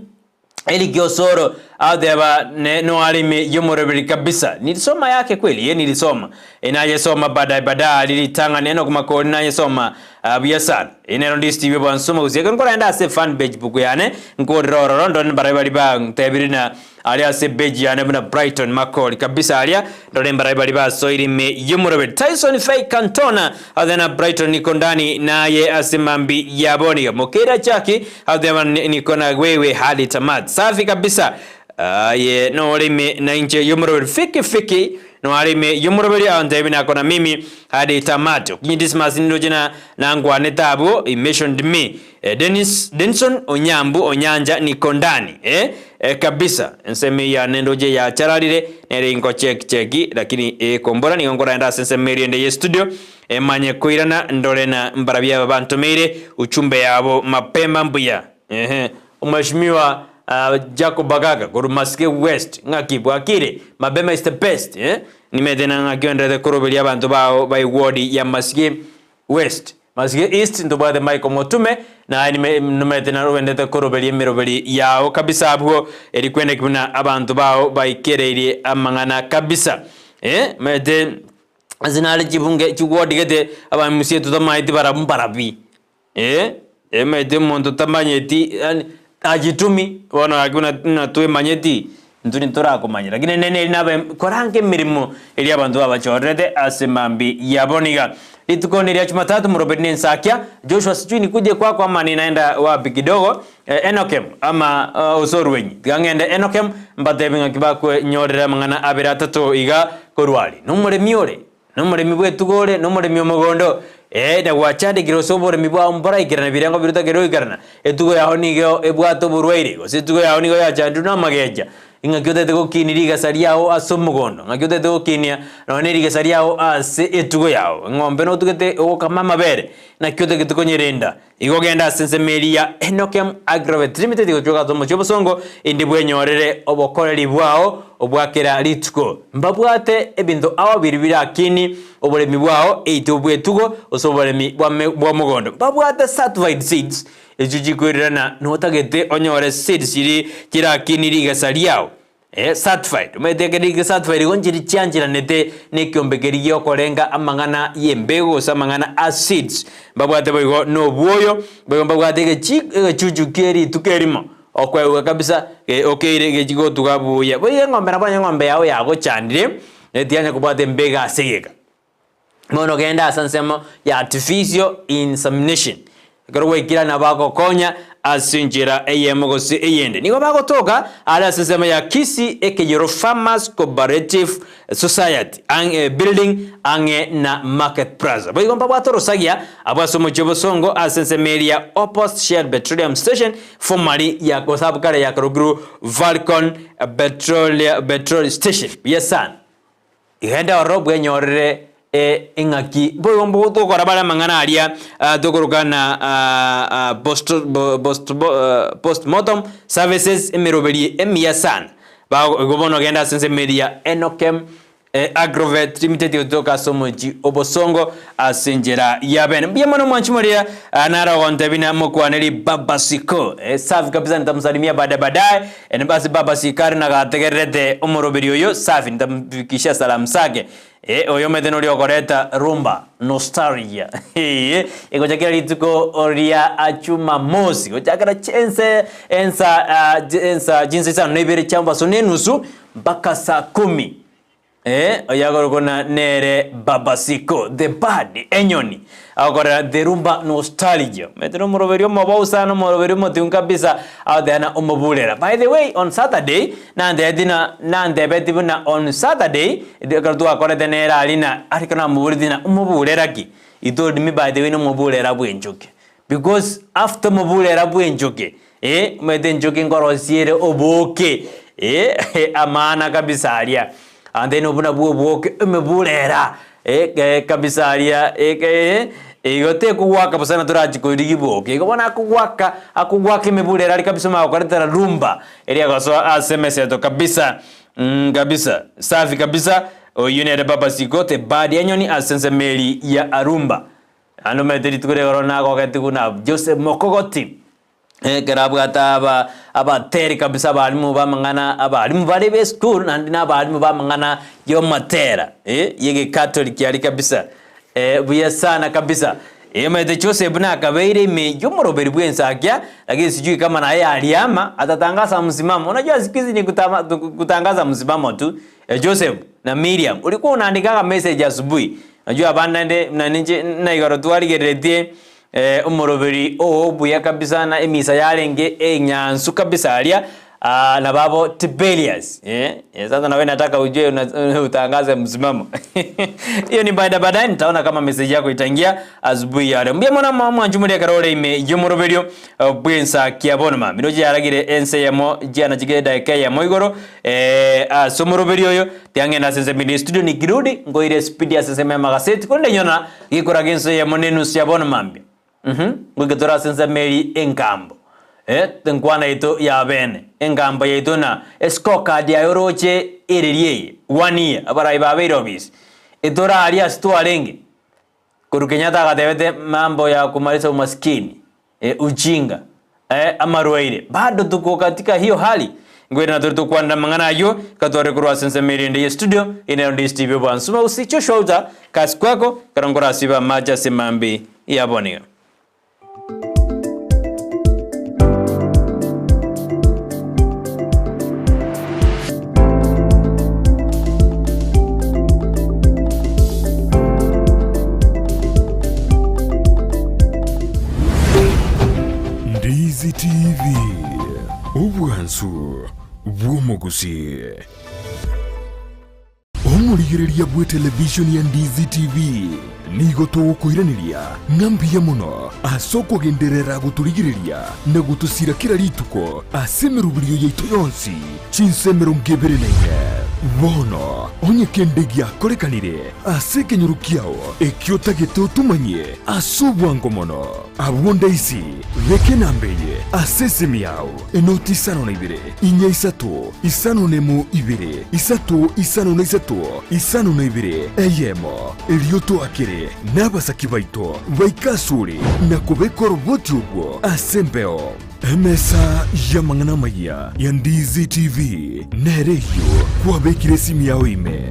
Eric Osoro Agoteba ne noare ime y'omoroberi kabisa. Nilisoma yake kweli? Ee nilisoma. Ee nayesoma baadaye baadaye aria ritang'ani Enock Makori nayesoma buya sana. Ee nero ndi Steve Bwansuma gose ekero nkorenda ase fan page book yane nkorire ororo ndore mbaria baria bantebirie na aria ase page yane buna Brighton Makori kabisa aria ndore mbaria baria basoire ime y'omoroberi. Tyson Fay Cantona agoteba na Brighton niko ndani naye ase mambi ya bono iga. Mokeira Jackie Agoteba niko na wewe hadi tamati. Safi kabisa. Aye nore ime na inche y'omoroberi fiki fiki noare ime y'omoroberi aontebi nako na mimi hadi tamati. Okinyi Dismas nindoche na nangwanete abwo he mentioned me. Eh, Dennis Denson Onyambu Onyanja niko ndani eh, eh, kabisa ensemo eye yane ndoche yachararire nere ingo check cheki lakini eh, kombora nigo nkoraenda ase ensemo eria ende ye studio Emanye koirana ndore na mbarabia aba bantomeire uchumbe yabo mapema mbuya. Ehe Omweshimiwa uh, Jacob Bagaka korwa Masike West ng'aki bwakire mapema is the best eh? Nimete na ng'aki oenderete koroberia abanto bao ba eward ya Masike West. Masike East ntobwate Michael Motume naye nime nomete na oenderete koroberia emeroberi yao kabisa abwo eri kwendeki buna abanto bao baikereirie amang'ana kabisa eh? Mete Ase nare chibunge chiward gete abamusie totamaeti barabwo mbarabi eh, emaete omonto otamanyeti yaani ajitumi bono gaki buna buna twemanyeti intwe nitorakomanya lakini nene eri nabe koranga emeremo eria abanto babachorerete ase mambia ya bono iga. Rituko neria jumatatu moroberi ne ensakia, Joshua sijui nikuje kwako ama ninaenda wapi kidogo, Enokem ama ase orwenyi. Tiga ng'ende Enokem mbatebi ng'aki bakwenyorera amang'ana abere atato iga korwa aria. Nomoremi ore, nomoremi bw'etugo ore, nomoremi omogondo, ee, na gwachandekire gose oboremi bwao mboraikerane birengo biria otakeire goikerana. Etugo yao nigo ebwate oborwaire, gose etugo yao nigo yachandire namagecha. Ing'aki otagete gokinia rigesa riao ase omogondo? Ng'aki otagete gokinia nonya ne rigesa riao ase etugo yao? Eng'ombe notugete ogokama amabere, naki otagete konyerenda? Igo genda ase ensemo eria ya Enokem Agrovet Limited gochia ase omochie obosongo, inde bwenyorere obokoreri bwao obwa kera rituko. Mbabwate ebinto ao biria birakini oboremi bwao, eitwe obw'etugo, gose oboremi bwa mogondo. Mbabwate certified seeds echio chikoirerana notagete onyore seeds chiria chirakini rigesa riao. Ee, certified. Omanyete ekero rike certified igo nchiri chiancheranete na ekiombe keria giokorenga amang'ana y'embegu gose amang'ana a seeds. Mbabwate boigo na obwoyo, boigo mbabwate egechi egechuchu kie rituko erimo, okoegwa kabisa okeire gechi gotuga buya. Boigo eng'ombe nabo onye eng'ombe yao yagochandire, tianya kobwata embego ase egeka. Bono genda ase ensemo ya artificial insemination. Ekero gwaikire nabo bagokonya ase enchera eyemo gose eyende. Nigo bagotoka are ase ensemo ya Kisii Ekeyoro Farmers Cooperative Society ang building ang'e na Market Plaza. Boigo mbabwate orosagia abwo ase omochie o Bosongo ase ensemo eria ya Opposite Shell Petroleum Station formerly ya gose abwo kare yakarokirwe Falcon Petroleum Petrol Station. Buya sana. Genda ororo bwenyorere eng'aki. Boigo togokora bare amang'ana aria tokoroka na postmortem services emeroberio emiya sana. Igo bono genda ase ensemo eria ya Enokem Agrovet Limited gotoka ase omochie o Bosongo ase enchera ya bene. Mbuya mono mwanchi moria naro ogontebia namokwaneri Baba Siko. Safi kabisa nitamsalimia baadaye baadaye. Ere basi baba sikari nagategererete omoroberi oyo safi nitamfikishia salamu zake eh, oyo omanyete noria okoreta rumba nostalgia eh, egochakera rituko ria jumamosi gochakera chinse ensa ah, ensa chinsa isano na ibere chia mobaso na enusu mpaka saa kumi Ee, oyo na nere Baba Siko, the bird, enyoni, agokorera the rumba nostalgia. Omanyete nomoroberi omobou sana, omoroberi omotigu kabisa, agoteba na omoburera. By the way, on Saturday, nantebeti na nantebeti buna on Saturday, ekero twakorete nere aria na ariko namoboretie na omoburera ki? He told me by the way nomoburera bwenchoke. Because after omoburera bwenchoke, eh, omanyete enchoke nkorosia ere oboke, eh, amana kabisa aria. Ande nobu nabwo oboke, emeburera, eh, eh, kabisa aria, eh, eh, igo tekogwaka bosa na torachi korigia boke. Igo bono akogwaka, akogwaka emeburera aria kabisa omanye gokoretera rumba, eria egosoa ase emeseto kabisa, mh, kabisa, safi kabisa, oyio nere baba Sigote, bird enyoni ase ensemo eria ya Arumba. Naende omanyete rituko ri'igoro nagogetigwe na Joseph Mokogoti. Ekero abwate aba abateri kabisa abalimu b'amang'ana abalimu bare b'esukuru naende na abalimu b'amang'ana y'omatera eh, y'egekatoliki aria kabisa eh, buya sana kabisa. Omanyete Joseph nakabeire ime y'omoroberi bw'ensakia, lakini sijui kama naye aliama atatangasa msimamo. Unajua siku hizi ni kutama, kutangaza msimamo tu. Joseph na Miriam, ulikuwa unaandikaga message asubuhi. Najua abande naende buna ninche na igoro twarigereretie Omoroberi oo buya kabisa na emisa yarenge enyansu kabisa aria ah, na babo Tiberias eh, eh, sasa nawe nataka ujue una, utangaze msimamo hiyo ni baada baadaye nitaona kama message yako itaingia asubuhi ya leo mbuya mono mwanchu muri ekero ore ime y'omoroberio bw'ensa kia bono mambia roche yaragire ense eyemo chiana chike edakika eyemo igoro eh, ase omoroberio oyo tiang'enda ase ensemo ende studio nikirudi nkoire speed ase ensemo y'amagaseti korende nyona Gekora g'ense eyemo na enusu ya bono mambia, uhum, ngoika tore ase ensemo eria engambo, eh, enkwana yaito ya bene, engambo yaito na escorecard yaye oroche ereria eye, one year, abarai babeire obisi, etore aria ase twarenge, korwa Kenyatta agatebete mambo ya kumaliza umaskini, eh, ujinga, eh, amarwaire, bado tuko katika hiyo hali. Nkoirana tore tokwanera amang'ana ayio, gatware korwa ase ensemo eria ende ye studio, eye nero Ndizi TV obwansu bausi Joshua Uta, kasi kwako, ekero nkorasibe amache ase mambi ya bono iga. Ndizi TV, obwansu bw'omogusii. Omorigereria bw'etelevishoni ya Ndizi TV nigo togokoiraneria ng'a mbuya mono ase okogenderera gotorigereria na gotosira kera rituko ase emeroberio yaito yonsi chinsa 24. Bono onye kende giakorekanire ase ekenyoro kiao ekio otagete otomanyie ase obwango mono, abwo ndaisi beka enamba eye ase esimi yao, enoti 52 inya isato 5 na 2 3 5 na 3 5 na 2 eyemo, erio toakere nabasaki baito baike asore na kobeka oroboti orwo ase embeo. Emesa y'amang'ana amayia ya Ndizi TV nere eyio kwabekire esimi yao ime.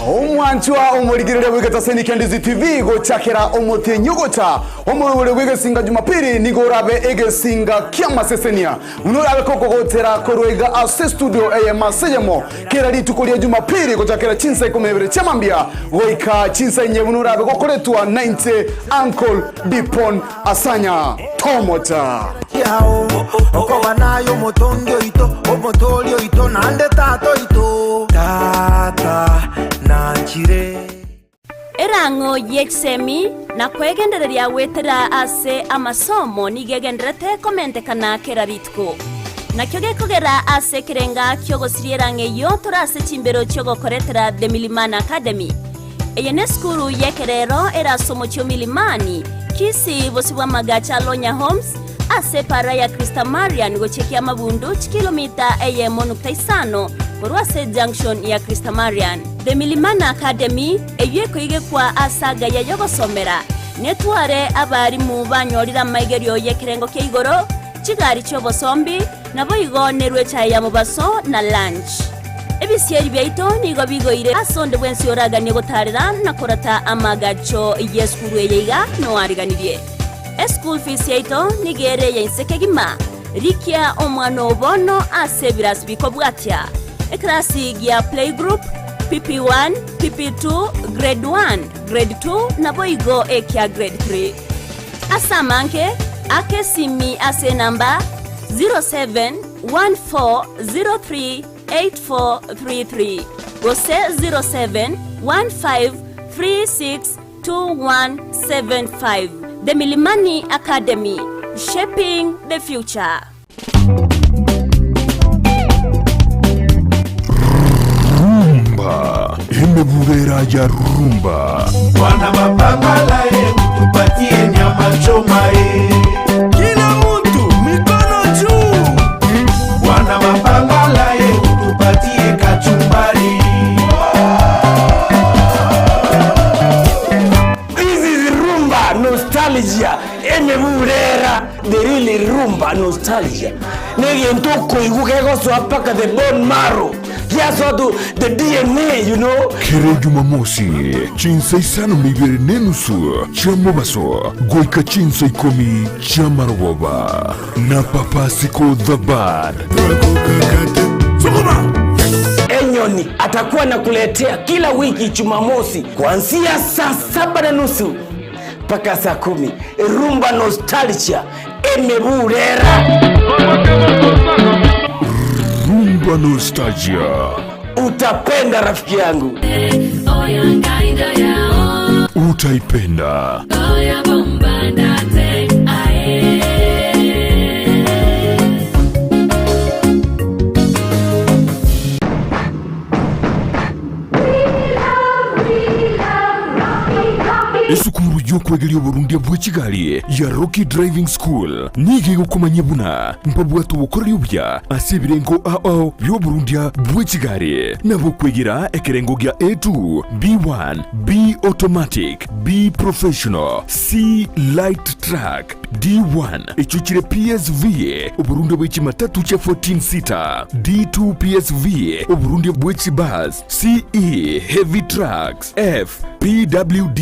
Omwanchwa omorigereria bw'egetaseni kia Ndizi TV gochakera omotienyi ogocha omorobori bw'egesinga Jumapili nigo orabe egesinga ki'amasesenia buna orabe kogogotera korwa iga ase estudio eyemo ase eyemo kera rituko ria Jumapili gochakera chinsa ikomi na ibere chiamambia goika chinsa inye buna orabe gokoretwa nainche Uncle Dipon Asanya tomocha. Yao, okoba naye omotongi oito, omotoori oito, naende tata oito. Tata, nanchire. Erang'o ye chisemi na kwegendereria goetera ase amasomo nigo egenderete komentekana kera rituko. Nakio gekogera ase ekerenga ki'ogosiria erang'o eyio tore ase chimbero chi'ogokoretera The Milimani Academy. Eye nesukuru y'ekerero ere ase omochie o Milimani, Kisii, bosio bw'amagacho a Lonya Homes, ase epaara ya Christamarian gochia Kiamabundu, chikilomita eyemo nukta isano korwa ase ejunction ya Christamarian. The Milimani Academy, eyio ekoigekwa ase agaya y'ogosomera, netware abarimu banyorire amaigerio y'ekerengo kia igoro, chigari chi'obosombi, Naboigo nerue echae ya mobaso na lunch. Ebisieri biaito nigo bigoire ase onde bwensi oraganie gotaarera na korata amaagacho y'esukuru eye iga noariganirie. Eschool fees yaito nigo ere eya inse kegima. Rikia omwana oo bono ase ebirasi bikobwatia, Ekerasi gia playgroup, PP1, PP2, Grade 1, Grade 2 naboigo ekia Grade 3. Ase amange, aka esimi ase enamba 0714038433 gose 0715362175. The Milimani Academy, shaping the future. Esaa ya Rumba. Bwana mapambala ye utupatie nyama choma ye. Kila mtu mikono juu. Bwana mapambala ye utupatie kachumbari. This is rumba nostalgia emeburera the real rumba nostalgia negento okoigwa kegosoa mpaka the bone marrow giasoa to the DNA you know. Kera Jumamosi, chinsa isano na ibere na enusu chia mobaso goika chinsa ikomi chia marogoba na Papa Siko the Bad. Enyoni atakuwa nakuletea kila wiki Jumamosi kuanzia saa 7:30 mpaka saa 10. Rumba Nostalgia emeburera. Rumba Nostalgia. Utapenda rafiki yangu. Utaipenda. Esukuru y'okwegeria oborundia bwe chigari ya Rocky Driving School nigo egokomanyia buna mbabwate obokoreri obuya ase ebirengo ao bi'oborundia bwe chigari. Nabo okwegera ekerengo gia A2, B1, B Automatic, B Professional, C Light Truck, D1 echio chire PSV, oborundia bwe chimatatu chia 14 seater, D2 PSV, oborundia bwe chibus, CE Heavy Trucks, F PWD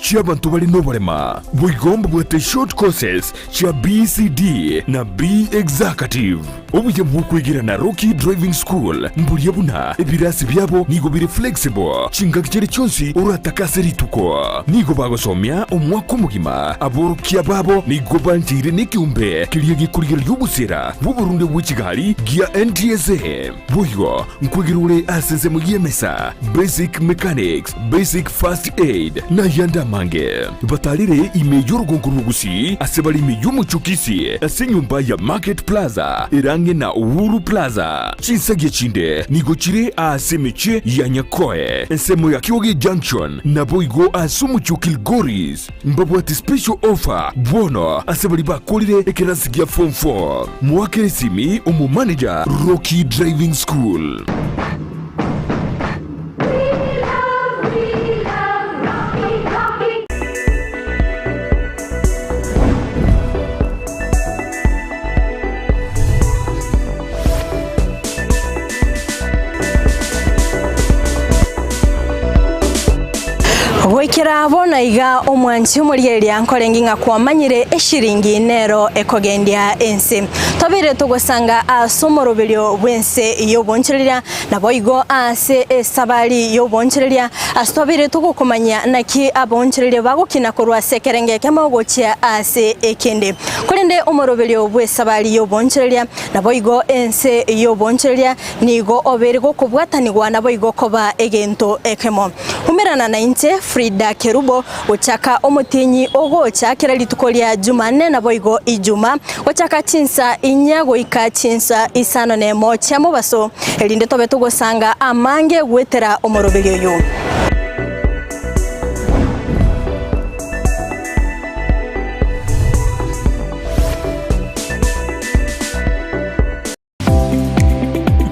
chi'abanto bare noborema. Boigo mbabwate short courses chia BCD na B Executive. Obuya bw'okwegera na Rocky Driving School mboria buna ebirasi biabo nigo bire flexible chingaki chiria chionsi oratake ase rituko. Nigo bagosomia omwaka omogima. Aborokia babo nigo bancheire nekeombe keria gekorigereria obosera bw'oborunde bwe chigari gia NTSA. Boigo nkwegera ore ase ensemo y'emesa, basic mechanics, basic first aid, na ayande amange. Batarire ime y'orugongo rw'Ogusii ase bare ime y'omochie o Kisii ase enyomba ya Market Plaza ere ang'e na Uhuru Plaza. Chinsagia chinde nigo chire aase emechie ya Nyakoe, ensemo ya Kioge Junction, naboigo ase omochie o Kilgoris. Mbabwate special offer bono ase baria bakorire ekerasi gia form 4. Moakere esimi omomanager Rocky Driving School. Goikera bono iga omwanchi omorigereria nkorenge ng'a kwamanyire eshiringi nero ekogendia ense. Tobeire togosanga ase omoroberio bw'ense y'obonchoreria, naboigo ase esabari y'obonchoreria ase twabeire togokomanyia naki abonchoreria bagokina korwa ase ekerengo ekemo gochia ase ekende. Korende omoroberio bw'esabari y'obonchoreria, naboigo ense y'obonchoreria nigo obeire gokobwatanigwa naboigo koba egento ekemo. Umerana nainche, Frida Kerubo, gochaka omotienyi ogocha kera rituko ria Jumanne naboigo Ijuma, gochaka chinsa inya goika chinsa isano nemo chia mobaso, erinde tobe togosanga amange goetera omoroberio oyo.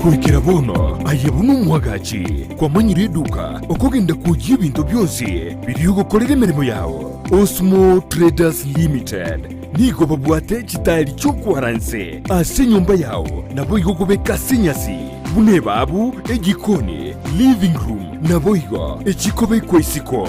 Goikera bono aye buna omwagachi kwamanyire eduka okogenda kwoyia ebinto bionsi biria ogokorera emeremo yao. Osmo Traders Limited nigo babwate chitaeri chi'okwara nse ase enyomba yao naboigo kobeka ase enyasi buna ebabu, ejikoni, living room naboigo echikobekwa isiko.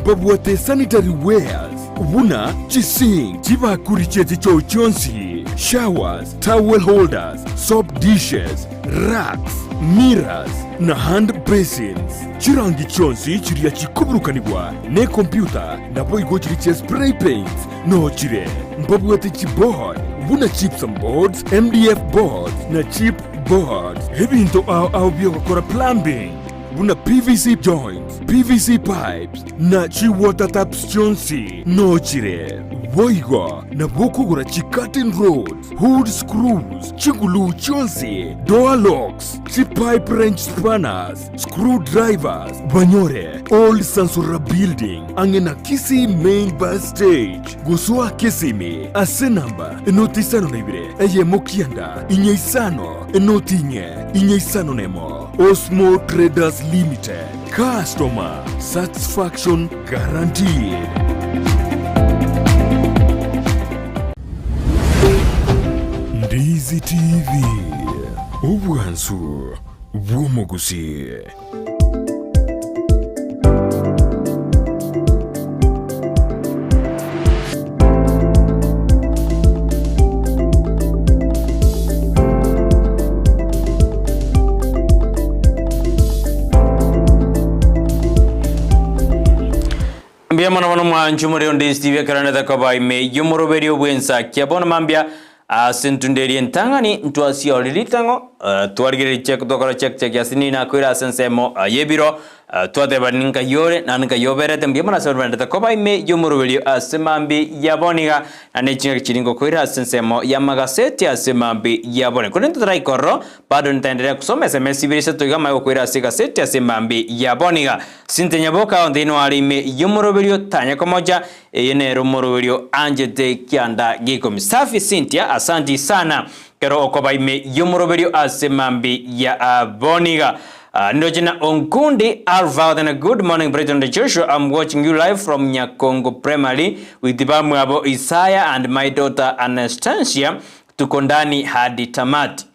Mbabwate sanitary wares buna chisink, chibakuri chie chichoo chionsi, showers, towel holders, soap dishes, racks, mirrors, na hand basins. Chirangi chionsi chiria chikoburukanigwa nekompyuta naboigo chiria chia spray paints noo chire. Mbabwate chiboard buna gypsum boards, MDF boards na chip boards. Ebinto ao ao biogokora plumbing buna PVC joints, PVC pipes na chi water taps chionsi noo chire. Boigo nabo okogora chicurtain rods, hood screws, chiguluu chionsi, door locks, chipipe wrench spanners, screw drivers, banyore Old Sansora Building ang'e na Kisii Main Bus Stage. Gosoa Kisimi ase enamba enoti isano na ibere eyemo kianda inye isano enoti inye inye isano nemo. Osmo Traders Limited, customer satisfaction guaranteed. Ndizi TV, obwansu bw'omogusii. Mbuya mono bono mwanche omorero onde Steve ekero nete koba ime y'omoroberio bw'ensakia bono mambia ase entunda eria entang'ani ntwasiore ritang'o eh, twarigereria check twakora check check ase nini nakoira ase ensemo eh, y'ebiro eh, twateba ninkayore naende nkayoberete mbuya mono ase baria barendete koba ime y'omoroberio ase mambi ya bono iga naende chingaki chiria ngokoira ase ensemo y'amagaseti ase mambi ya bono. Korende totaraika Bado nitaendelea kusoma sms ibere isato iga amanye gokoira ase egaseti ase emambi ya bono iga. Cynthia Nyaboka onde inwe are ime y'omoroberio tanya komocha eye nere omoroberio anchete kianda gikomi. Safi Cynthia asanti sana kero okoba ime y'omoroberio ase emambi ya bono iga. Nindoche na Onkundi Alpha then good morning Brighton and Joshua I'm watching you live from Nyakongo Primary with bamwabo Isaiah and my daughter Anastasia Tuko ndani hadi tamati.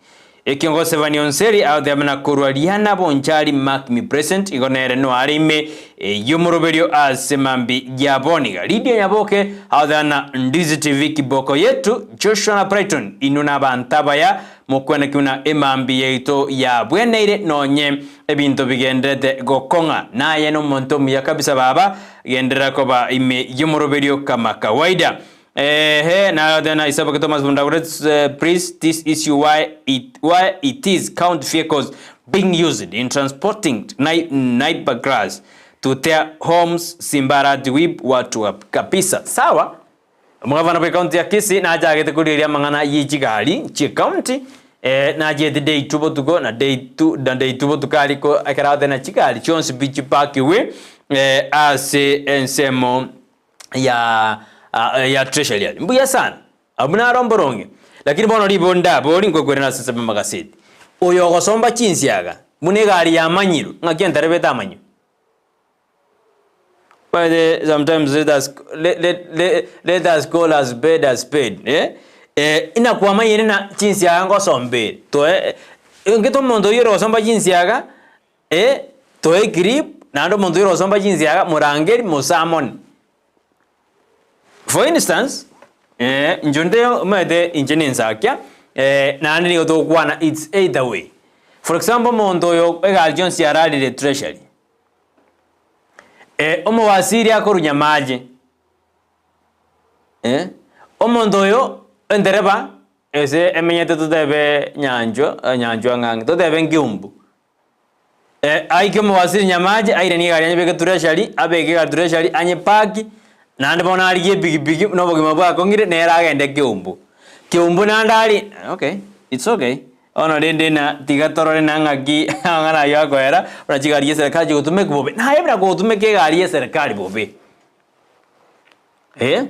Ekiongosi Sevani Onseri agoteba buna korwa riana Bonchari mark me present igo nere noare ime y'omoroberio ase mambi ya boniga. Lydia Nyaboke agoteba na Ndizi TV kiboko yetu Joshua na Brighton inwe nabanto abaya mokwane ki buna emambi yaito yabweneire nonye ebinto bigenderete gokong'a. Naye nomonto omuya kabisa baba genderera koba ime y'omoroberio kama kawaida. Ehe, na then I said, Thomas Bundagure, please, this issue why it why it is count vehicles being used in transporting naiba grass to their homes Simbarati whip watu wa kabisa. Sawa? Omogavana bwe county ya Kisii nachagete korigereria amang'ana ye chigari chie county eh, nachete day 2 botuko na day 2 na day 2 botuko ariko ekero agoteba chigari chionsi pi chipakiwe eh, ase ensemo ya ya treasury aria. Mbuya sana. Abwo naro mboronge. Lakini bono ribonda abori nkokwera nase ensemo y'amagaseti. Oyo ogosomba chinsiaga buna egari yamanyirwe ng'aki entereba etamanyirwe. By the sometimes let us let, let, let, let us call a spade a spade. Eh? Eh, inakwamanyire na chinsiaga ngosombere. Toe engete omonto oyio orogosomba chinsiaga Eh, toe egrip, naende omonto oyo orosomba chinsiaga, morangeri, mosamone. For instance, eh, inche onde omanyete inche ninsakia, eh, naende nigo togokwana it's either way. For example, omonto oyo egari chionsi ararire treasury, eh, omowasiri akorunya amache, eh, omonto oyo entereba ase emenyete totebe nyanchwa, nyanchwa ng'ang'e, totebe nkiumbu. Aike omobasiri nyamache, airanie egari anyebeke treasury, abeke egari treasury, anyepaki, naende bono arigie epikipiki buna obogima bwakong'ire, nere agende keumbu. Keumbu naende aria, okay, it's okay, bono rende na tiga torore na ng'aki amang'ana ayio akoera, buna chigari chia eserekari chigotumekwa bobe. Naye buna gotumeka egari ya eserekari bobe, eh.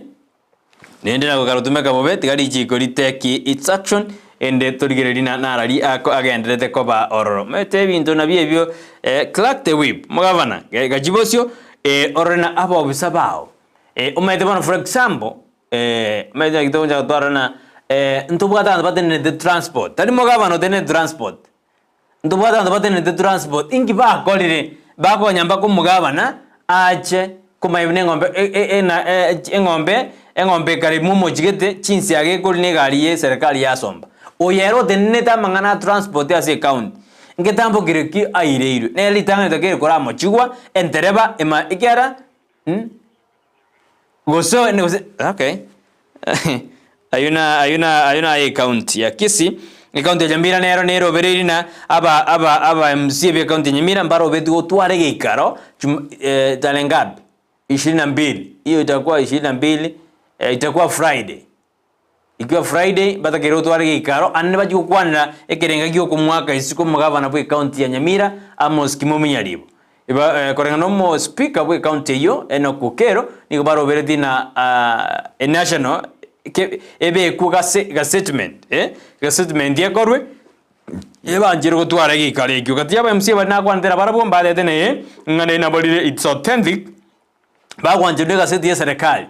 Rende nabo karotumeka bobe, tiga richiiko ritake its action, ende torigererie na narari ako agenderete koba ororo. Omanyete ebinto nabio ebio eh, crack the whip, omogavana, gachia bosio eh, orore na abobisa bao. Eh, omanyete bono for example, eh, omanyete naki togocha gotwara na eh, ntobwate abanto batenenete transport, tari mogavana otenenete transport, Ntobwate abanto batenenete transport, inki bakorire? Bakonya mpaka omogabana ache komanya buna eng'ombe eng'ombe eng'ombe ekare ime omochigete chinsiaga ekori na egari ya eserekari yasomba. Oyo ere otenenete amang'ana a transport ase ecounty, ngetambo kere ki aireirwe? Nere ritang'ani tokeire koramochigwa entereba ema ekiagera Gose gose okay ayio na ayio na ayio naye ecounty ya Kisii, ecounty ya Nyamira nero nerobereiri na aba aba aba MCA be ecounty ya Nyamira mbarobeti gotwara egeikaro chum tarehe ngapi? Ishirini na mbili, hiyo itakuwa ishirini na mbili. Itakuwa Friday. Ikiwa Friday batakeire gotwara egeikaro ande bachie gokwanera ekerenga giokomwaka isiko omogavana bwe county ya Nyamira Amos Kimomi Nyaribo. Iba koreng'ana na omo speaker bwe county eyio Enock Okero nigo baroberetie na enational ke ebekwe gase gastatement eh gastatement ekorwe ebanchere gotwara egeikaro ekio. Gati ya aba MCA baria nakwanete nabarabwo mbatete naye ng'a naende naborire it's authentic. Bagwancherwa negaseti y'eserekari,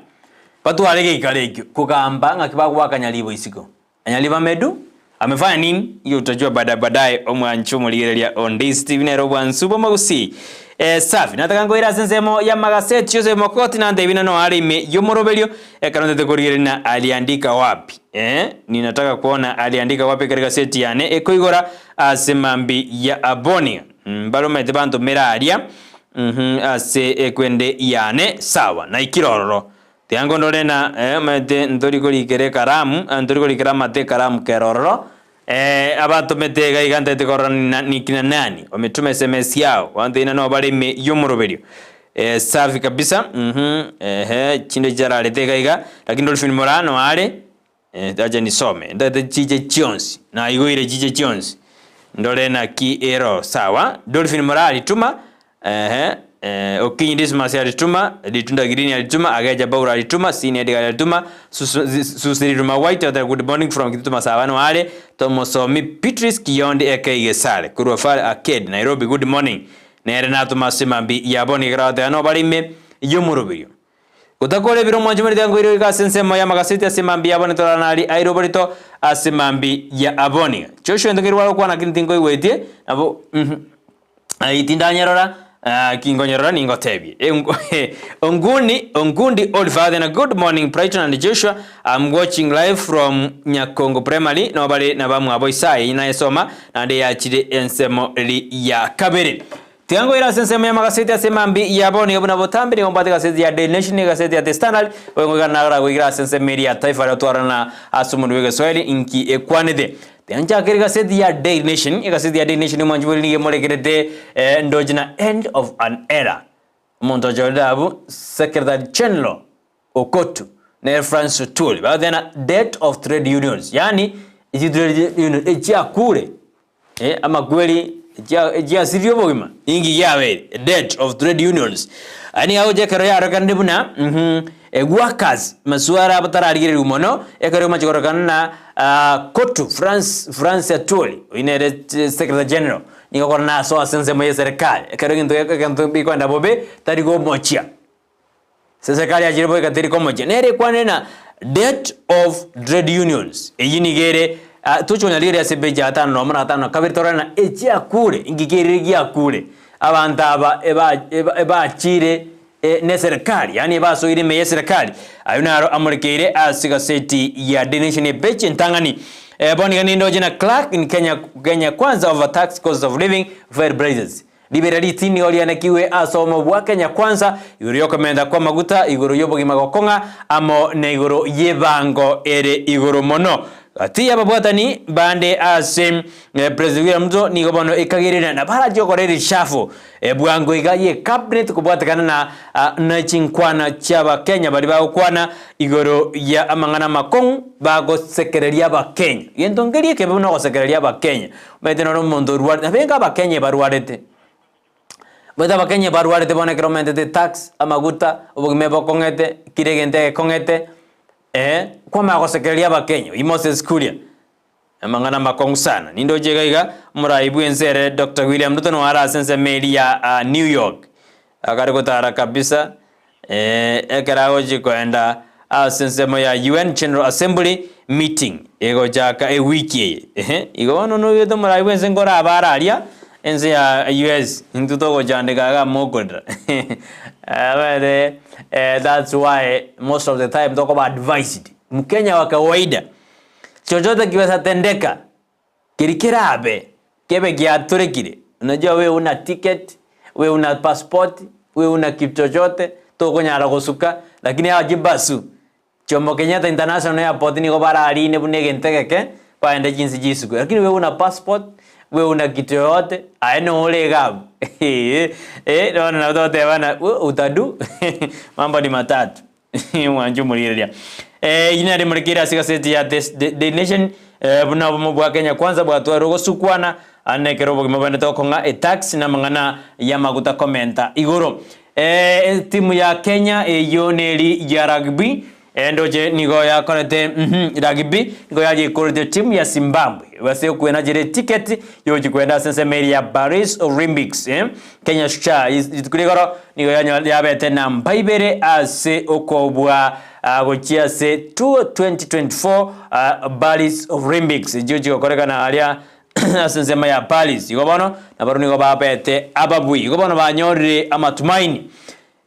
batware egeikaro ekio kogamba ng'aki bagoaka Nyaribo isiko. Na Nyaribo amedu amefanya nini? Hiyo utajua baada baadaye omwancho omorigereria o Ndizi TV nere obwansu bw'omogusii. Eh, safi nataka nkoire ase ensemo y'amagaseti Joseph Mokoti nantebie na noare ime y'omoroberio ekero ntete korigereria na aliandika wapi eh, ninataka kuona aliandika wapi ekero egaseti yane ekoigora ase mambi ya Abonia. Mbaromete bantomere aria Uhum, ase ekwende yane, sawa, naikire ororo. Tiga nkondore na, eh, omanyete ntori korikera ekaramu, eh, ntori korikera amate ekaramu kere ororo, eh, abatomete iga iga ntaete korora ni ni kina nani, wametuma sms yao, abanto inwe nabo bare ime y'omoroberio. Eh, safi kabisa, uhum, ehe, chinde chiararete iga iga, lakini Dolphin Moraa noare, Eh, acha nisome, ntaete chiche chionsi, naigoire chiche chionsi, ndore naki ero sawa. Dolphin Moraa alituma, ehe, eh, Okinyi Dismas alituma, Litunda Green alituma, Ageja Paul alituma, Senior Edgar alituma, Susiriruma White oteba good morning from Kitutu Masaba noare, Tomosomi Beatrice Kiyondi aka Gesare korwa Far Arcade Nairobi good morning, nere natoma ase mambia yabo nigo agoteba nobare ime y'omoroberio. Gotakora ebire omwanchi morito ankoire goika ase ensemo y'amagaseti ase mambia y'abone torarane aria aire oborito ase mambia ya abonia. Joshua into nkerware gokwana lakini tinkoigwetie nabo uhum aye tindanyerora kinkonyerora ningotebie. Onguni Ongundi Oliver then good morning Brighton and Joshua I'm watching live from Nyakongo Primary nabo bare nabamwabo Isaya nayesoma naende yachire ensemo eri ya kabere. Tiga nkoire ase ensemo y'amagaseti ase mambia ya bono iga buna botambe nigo mbwate egaseti ya Daily Nation na egaseti ya The Standard, boigo iga naragoikera ase ensemo eria ya Taifa Leo twarana ase omonwa bw'egeswahili inki ekwanete. Tiga nchakere egaseti ya Daily Nation, egaseti ya Daily Nation omwanchi bw'eri nigo emorekerete ndoche na End of an Era. Omonto ochorire abwo Secretary General Okotu nere Francis Oturi bagoteba na Death of Trade Unions yaani echi trade union echiakure eh, amakweri echia echiasirie obogima ninki giabeire death of trade unions. Aya nigo agocha ekero yarorekanire buna mh workers masuara abo tararigererigwa mono ekero omache kororekana na Kotu Francis Francis Atwoli oyio nere secretary general nigo akora naso ase ensemo ya eserekari ekero egento egento bikoenda bobe tari gomochia. Sesekari achire boika teri komochia. Nere ekwanire na Debt of Trade Unions. Eyio nigo ere ah, tochi konya rigereria ase epeji ya gatano nomo na gatano na kabere torore ng'a echiakure, inki kerire giakure. Abanto aba eba eba ebachire neserekari, yaani ebasoire ime y'eserekari. Ayio naro amorekeire ase egaseti ya Daily Nation epeji entang'ani. Eh, bono iga nindoche na Clerk in Kenya, Kenya Kwanza over tax cost of living fuel prices. Ribeera ritini nigo rianekigwe ase obomo bwa Kenya Kwanza igoro y'okomenta kw'amaguta, igoro y'obogima gokong'a, amo na igoro y'ebango ere igoro mono. Gati y'ababwatani bande ase President William Ruto nigo bono ekagerire na barachie gokora erishafu bwango iga ye cabinet kobwatekana na ne chinkwana chi'abakenya baria bagokwana igoro ya amang'ana amakong'u bagosekereria abakenya. Gento nkeria ekebe buna ogosekereria abakenya. Omanyete nore omonto orwarete, nabenga abakenya ebarwarete, omanyete abakenya ebarwarete bono ekero omentete etax, amaguta, obogima ebokong'ete, kera egento egekong'ete, eh, kwamanya gosekereria abakenya, oyio Moses Kuria, amang'ana amakong'u sana. Nindoche iga iga, omorai bwa ense ere Doctor William Ruto nigo are ase ensemo eria ya New York, akare gotara kabisa. Ekero agochia koenda ase ensemo ya UN General Assembly meeting egochaka ewiki eye. Ehe, igo bono noigwete omorai bw'ense nkorabe are aria ense ya US, intwe togochandeka iga mokorera. Omanyete that's why most of the time tokoba advised, mkenya wa kawaida, chochote kiweza tendeka. Keria kerabe kebe giatorekire, unajua we huna ticket, we huna passport, we huna kitu chochote, tokonyara gosuka, lakini aba chibasu, Jomo Kenyatta International Airport nigo bararine buna egento egeke, bagende chinse chia isiko. Lakini we huna passport, we huna kitu yoyote, aye nore iga abwo eh, bono nabo togoteba ng'a we utadu mambo ni matatu. Mwanche omorigereria. Eh, eyio nere emorekeire ase egaseti ya The, The, The Nation, eh, buna obomo bwa Kenya Kwanza bwatwarire ogosukwana ande ekero obogima bwendete gokong'a etax na amang'ana y'amaguta komenta igoro. Eh, etimu ya Kenya eyio neri ya rugby eh, ndoche nigo yakorete mhm, rugby nigo yayekorete timu ya Zimbabwe ase okwenachera eticket yogochia kwenda ase ensemo eria ya Paris Olympics eh. Kenya Shujaa rituko ria igoro nigo yabete namba ibere ase okobua gochia ase 2024 Paris Olympics echio chigokorekana aria ase ensemo ya Paris. Igo bono nabarabwo nigo babete ababui. Igo bono banyorire amatumaini.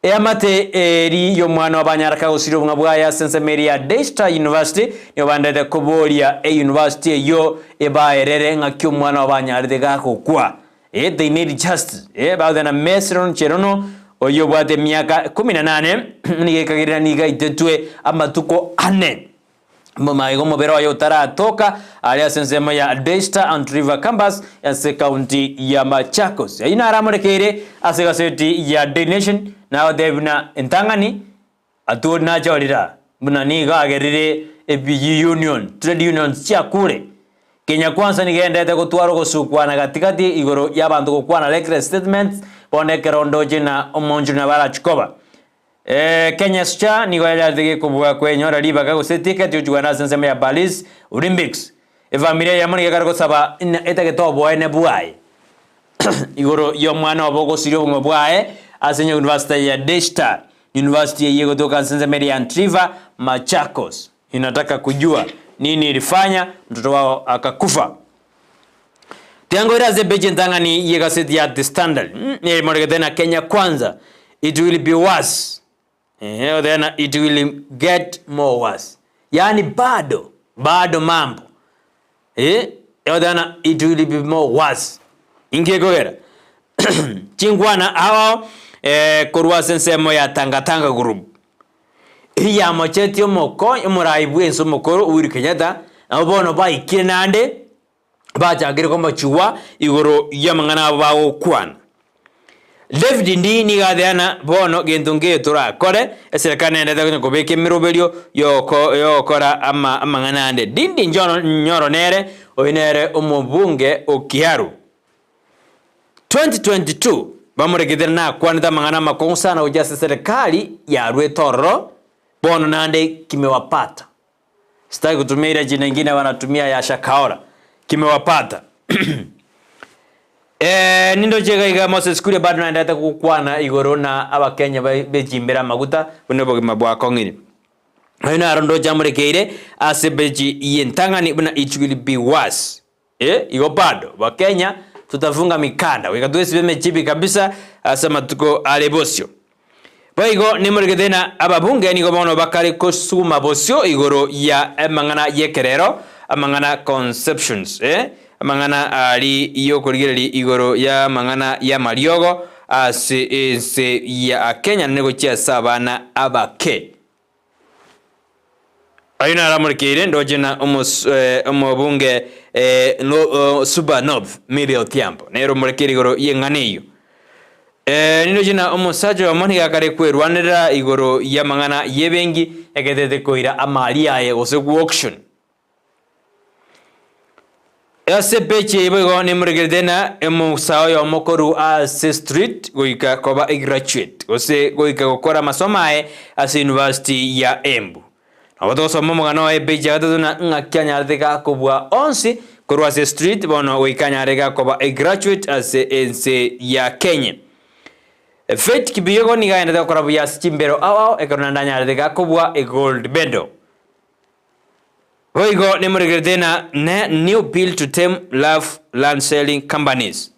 Eamate eri y'omwana wa Banyaraka gosiria obong'a bwaye ase ensemo eria ya Daystar University nigo baenderete koboria eyunivasiti eyio ebaerere ng'aki omwana obo anyarete gagokwa. Eh, they need justice. Eh, bagoteba na Mesron Cherono oyio obwate emiaka kumi na nane nigo ekagerera nigo aitetwe amatuko ane. Magega omobere oye otaratoka aria ase ensemo ya Daystar and River Campus ase county ya Machakos. Ayio naro amorekeire ase egaseti ya Daily Nation nagotebia buna entang'ani Atwoli nachorire buna nigo agerire ebi union, trade unions chiakure. Kenya Kwanza nigo egenderete gotwara ogosukwana gati gati igoro y'abanto gokwana reckless statements bono ekero ndoche na omonchori nabo arachie koba. Kenya Scha nigo yanyarete gekobua kwenyora ribaga gose ticket yochia kogenda ase ensemo ya Paris Olympics. Efamiri eyemo nigo ekare gosaba ng'a etagete oboene bwaye igoro y'omwana obo ogosiria obogima bwaye ase university ya Daystar University eyio egotoka ase ensemo eria ya Antriver, Machakos. Inataka kujua nini ilifanya mtoto wao akakufa. Tiangoire ase epeji entang'ani y'egaseti ya The Standard nemoregete na Kenya Kwanza it will be worse. Ehe, then it will get more worse. Yaani bado bado mambo eh, then it will be more worse. Inki ekogera? Chinkwana ao eh, korwa ase ensemo ya Tangatanga Group eyamochetie omoko omorai bwense omokoro Uhuru Kenyatta, nabo bono baikire naende bachakire komochigwa igoro y'amang'ana abo bagokwana. David Ndii nigo ateana bono gento nkeiyo torakore, eserekari nendete konya kobeka emeroberio yoko yogokora ama amang'ana ande. Ndindi Njono Nyoro nere oyo nere omobunge o Kiharu. 2022 bamoregete nakwanete amang'ana amakong'u sana gochia ase eserekari yarwete ororo, bono naende kimewapata. Sitaki kutumia ile jina ingine wanatumia ya Shakahola. Kimewapata. Eh, nindoche iga iga Moses Kuria bado naenderete gokwana igoro na abakenya ba- bechimbere amaguta buna obogima bwakong'ire. Oyo naro ndoche amorekeire ase bechi y'entang'ani buna it will be worse. Eh, igo bado bakenya tutafunga mikanda goika twesibe emechibi kabisa ase amatuko are bosio. Boigo nimorigete na ababunge nigo bono bakare kosuguma bosio igoro ya amang'ana y'ekerero, amang'ana conceptions, eh, amang'ana ari y'okorigereria igoro y'amang'ana y'amariogo ase ense ya Kenya naende gochia ase abana abake. Ayio naro amorekeire ndoche na omos omobunge no Suba North Millie Odhiambo nere omorekeire igoro y'eng'ana eyio. Nindoche na omosacha oyomo nigo akare kwerwanerera igoro y'amang'ana y'ebenki egetete koira amari aye gose ku auction. Ase epeji eye boigo nemorekerete na omosae oyomo korwa ase street goika koba egraduate gose goika gokora amasomo aye ase university ya Embu. Nabo togosoma omogano oye epeji ya gatato na ng'aki anyarete gakobua onsi korwa ase street bono goika anyare gakoba egraduate ase ense ya Kenya. Faith Kibiyogo nigo aendete gokora buya ase chimbero ao ao ekero naende anyarete gakobua egold medal. Boigo nemoregerete na ne new bill to tame love land selling companies.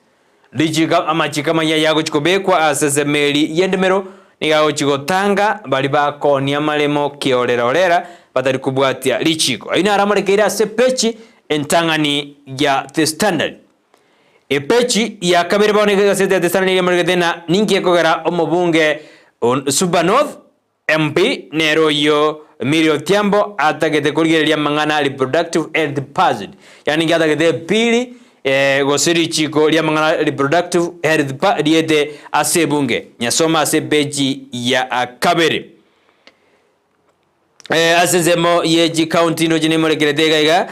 Richiko amachiko amayia yagochi kobekwa ase esemeri y'endemero nigo agochi gotanga baria bakoonia amaremo kiorera orera batari kobwatia richiko. Ayio naro amorekeire ase epechi entang'ani ya The Standard. Epechi ya kabere bono iga egaseti ya The Standard nigo emoregete na ninki ekogera omobunge Suba North MP nere oyio Milly Odhiambo atagete korigereria amang'ana reproductive health passed yaani inki atagete epili gose richiko riamang'ana reproductive health pa riete ase ebunge nyasome ase epeji ya kabere. Ase ensemo ye chikaunti ndoche nemorekerete iga iga,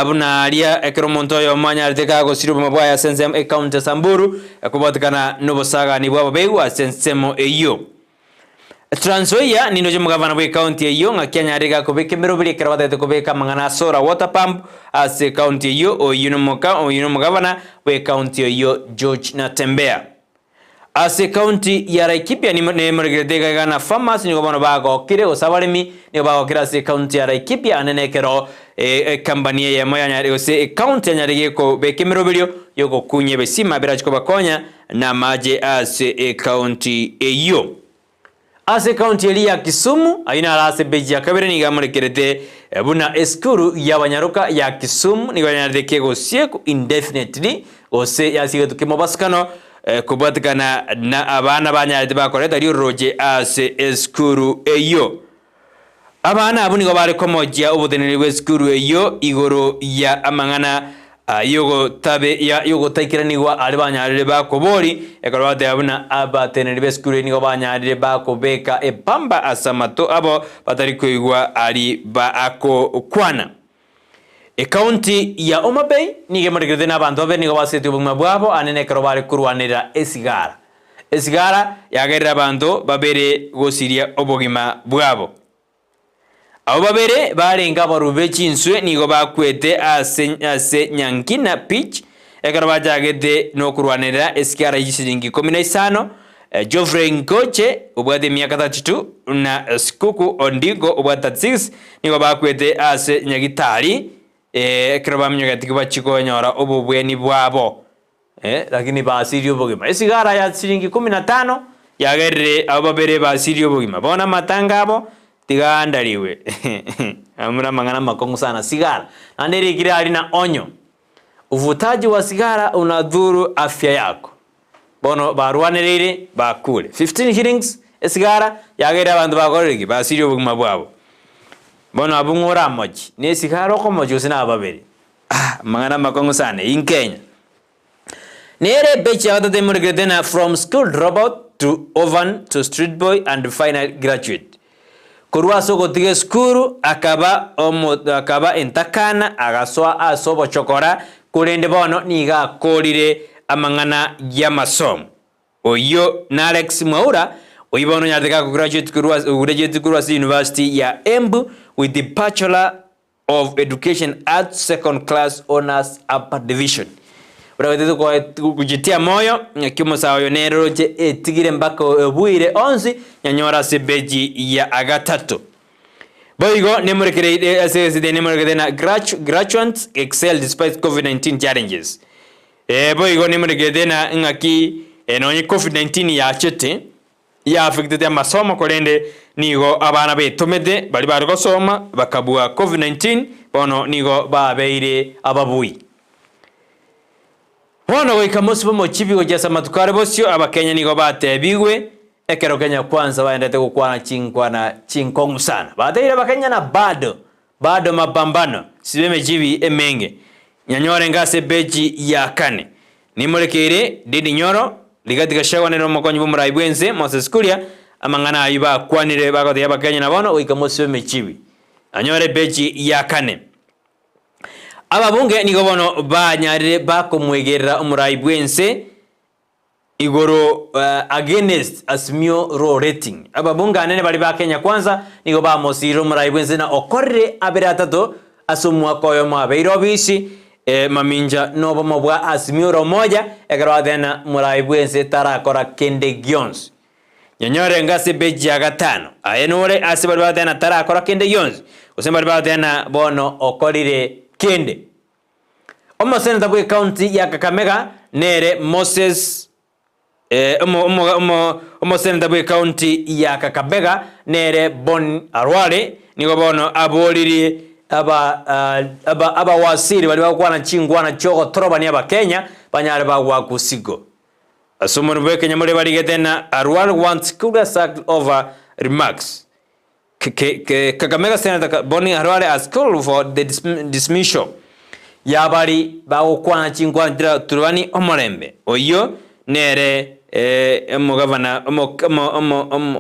buna aria ekero omonto oyomo anyarete kagosiria obogima bwaye ase ensemo ekaunti ya Samburu, kobwatekana nobosagani bw'ababeigwa ase ensemo eyio. Trans Nzoia nindoche omogavana bw'ekaunti eyio ng'aki anyarire gakobeka emeroberi ekero batagete kobeka amang'ana a solar water pump ase ekaunti eyio, oyio nomoka oyio nomogavana bw'ekaunti eyio George Natembeya. Ase ekaunti ya Laikipia nemoregerete iga iga na farmers nigo bono bagokire gose abaremi nigo bagokire ase ekaunti ya Laikipia ande nekero ecompany eyemo yanyarire gose ekaunti yanyarire kobeka emeroberio yogokunya ebisima birache kobakonya namache ase ekaunti eyio. Ase ekaunti eria ya Kisumu, ayio naro ase epeji ya kabere nigo amorekerete buna esukuru y'abanyaroka ya Kisumu nigo yanyarete kegosieku indefinitely gose yasiegetwe kemobasukano kobwatekana na abana banyarete bakoreta riororoche ase esukuru eyio. Abana abwo nigo bare komochia oboteneneri bw'esukuru eyio igoro ya amang'ana y'ogotaikeranigwa aria banyarire bakobori, ekero bateba buna abateneneri b'esukuru eyio nigo banyarire bakobeka epamba ase amato abo batari koigwa aria bakokwana. Ekaunti ya Homa Bay nigo emorekerete na abanto babere nigo basetie obogima bwabo ande nekero bare korwanerera esigara. Esigara yagerire abanto babere gosiria obogima bwabo. Abwo babere barenge abarubi be chinswe nigo bakwete ase ase Nyankina Beach ekero bachagete nokorwanerera esigara ye chisiringi ikomi na isano. Geoffrey Ngoche obwate emiaka 32 na Sikuku Ondingo obwate 36 nigo bakwete ase nyagitari ekero baminyogeti bachia konyora obobweni bwabo. Lakini basirie obogima. Esigara ya chiringi ikomi na tano yagerire abwo babere basirie obogima. Bono amatanga abo tiga andariwe. Buna amang'ana amakong'u sana. Sigara. Naende erikire aria na onyo. Uvutaji wa sigara unadhuru afya yako. Bono barwanereire bakure. 15 shillings esigara yagerire abanto bakorire ki? Basirie obogima bwabo. Bono abwo ng'o oramochie? Ne esigara okomochia gose nababere? Ah, amang'ana amakong'u sana in Kenya. Nere epeji ya gatato emorekerete na from school dropout to orphan to street boy and final graduate. Korwa ase ogotiga esukuru akaba omo akaba entakana agasoa ase obochokora korende bono nigo akorire amang'ana y'amasomo. Oyio n'Alex Mwaura, oyio bono onyarete gakograduate korwa graduate korwa ase University ya Embu with the Bachelor of Education Arts Second Class Honours Upper Division. Buna gochitia moyo ng'aki omosae oyo nere oroche etigire mpaka obuire onsi nyanyore ase ebeji ya agatato. Boigo nemorekereire ase egazeti eye nemorekerete na Graduates Excel Despite Covid-19 Challenges. Ee boigo nemorekerete na ng'aki nonye Covid-19 yachete yaaffectete amasomo korende nigo abana betomete baria bare gosoma bakabua covid 19 bono nigo babeire ababui. Bono goika mosibe omochibi gochia ase amatuko are bosio abakenya nigo batebigwe ekero Kenya Kwanza baendete gokwana chinkwana chinkong'u sana. Batebirie abakenya na bado bado mapambano sibe emechibi emenge nyanyore inga ase epeji ya kane. Nimorekeire Ndindi Nyoro, Rigathi Gachagua nere omokonyi bw'omorai bw'ense Moses Kuria, amang'ana ayio bakwanire bagotebia Abakenya na bono goika mosibe emechibi. Anyore epeji ya kane. Ababunge nigo bono banyarire bakomwegerera omorai bw'ense igoro against Azimio low rating. Ababunge anene baria ba Kenya Kwanza nigo bamosirire omorai bw'ense na okorire abere atato ase omwaka oyomo abeire obisi mamincha nobomo bwa Azimio la Umoja ekero atena morai bw'ense tarakora kende gionsi. Nyonyore enga ase epeji ya gatano aye nore ase baria batena tarakora kende gionsi gose baria batena bono okorire kende. Omoseneta bw'ecounty ya Kakamega nere Moses Omoseneta bw'ecounty ya Kakamega nere Bon Arware nigo bono aboririe abawasiri baria bagokwana chinkwana chiogotorobania abakenya banyare bagwakwa usigo. Ase omonwa bw'ekenyamorero barigete na Arware wants Kuria sacked over remarks. Kakamega Senator Boni Khalwale has called for the dismissal ya bari bagokwana chinkwana chiraturubani omorembe. Oyio nere. Omogavana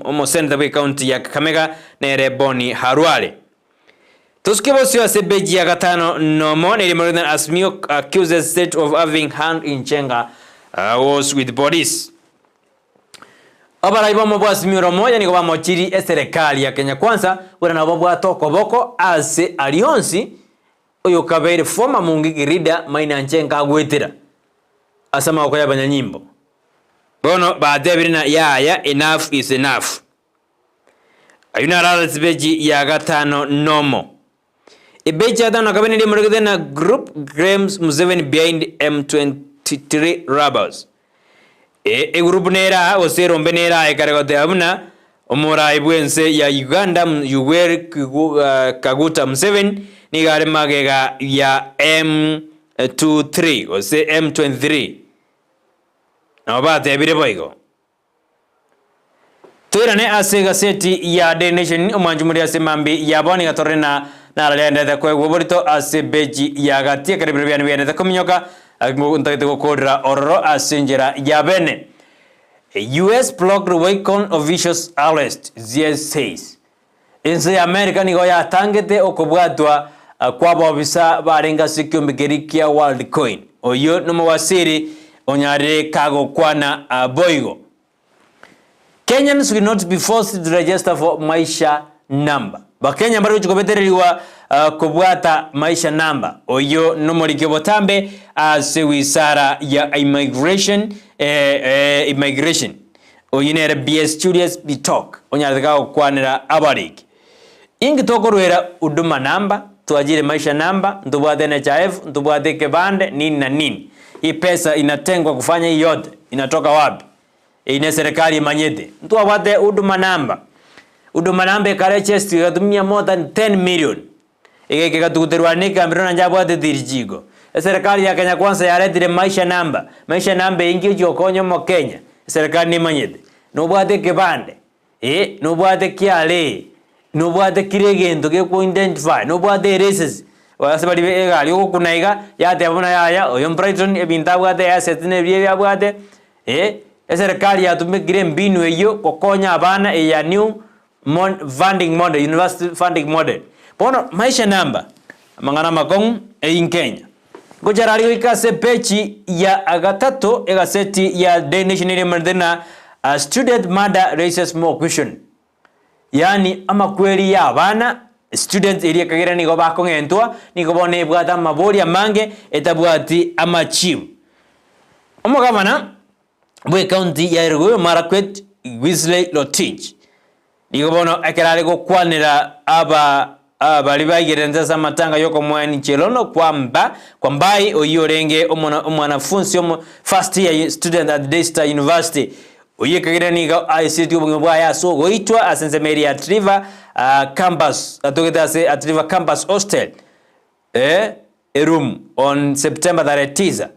omoseneta bw'ecounty ya Kakamega nere Boni Khalwale. Tosuke bosio ase epeji ya gatano nomo neri Northern Azimio accuses state of having hand in Njenga wars with police. Abarai bomo bwa Azimio la Umoja nigo bamochirie eserekari ya Kenya Kwanza buna nabo babwate okoboko ase aria onsi oyokabeire former Mungiki leader Maina Njenga agoetera ase amaboko y'abanyanyimbo. Bono batebire na yaya enough is enough. Ayio naro are ebeji ya gatano nomo. Ebeji ya gatano na kabere nigo emoregete na Group claims Museveni behind M23 rebels. E, egroup nere aa gose erombe nere aa ekare goteba buna omorai bw'ense ya Uganda Yoweri Kaguta Museveni nigo are magega ya M23 gose M23. Nabo batebire boigo. Toirane ase egaseti ya Daily Nation, omwanchi moria ase mambi ya bono iga torore na nararenderete koegwa oborito ase ebeji ya gati ekero ebiro biane biaendete kominyoka ntagete gokorera ororo ase enchera ya bene. US blocked Worldcoin officials arrest, ZS says. Ense ya America nigo yatangete okobwatwa kw'abobisa barenge ase ekiombe keria kia Worldcoin. Oyio nomowasiri onyarire kagokwana boigo. Kenyans will not be forced to register for Maisha Number. Bakenya mbari gochia kobetererigwa kobwata Maisha Number. Oyio nomoriki obotambe ase wisara ya Immigration, Immigration. Oyio nere BS Julius Bitok, onyarete gagokwanera abariki. Inki tokorwera Huduma number, twachire Maisha number, ntobwate NHIF, ntobwate ekebande, nini na nini. Hii pesa inatengwa kufanya hii yote, inatoka wapi? Eyio ne serikali emanyete. Ntwabwate Huduma number. Huduma number ekare chest egatumia more than 10 million. Egeka egatuguterwa ne ekambero naende abwatete richiiko. Eserekari ya Kenya Kwanza yaretire Maisha Number. Maisha Number eye inki ochia gokonya omokenya? Eserekari nemanyete. Nobwate ekebande, eh, nobwate KRA, nobwate kera egento gekwo identify, nobwate eresesi. Ase baria be egari ogokuna iga, yateba buna yaya oyo Brighton ebinto abwate assets na ebi ebi abwate, eh, eserekari yatumekire embinu eyio gokonya abana eye ya new Funding model, university funding model. Bono maisha number, amang'ana amakong'u in Kenya. Ngochara aria goika ase epeji ya gatato egaseti ya Daily Nation ere emerete na student murder raises more question. Yaani amakweri ya abana students eria ekagera nigo bakong'entwa nigo bono ebwate amabori amange etabwati amachibu. Omogavana bw'ecounty ya Elgeyo Marakwet Wesley Rotich nigo bono ekero are gokwanera aba baria baigererete ase amatanga y'okomoeni Cherono Kwamba Kwambai oyio orenge omwana omwanafunsi omo first year student at Daystar University oyio ekagera nigo aesetie obogima bwaye ase ogoitwa ase ensemo eria ya Athi River campus atogete ase Athi River campus hostel eroom on September 30.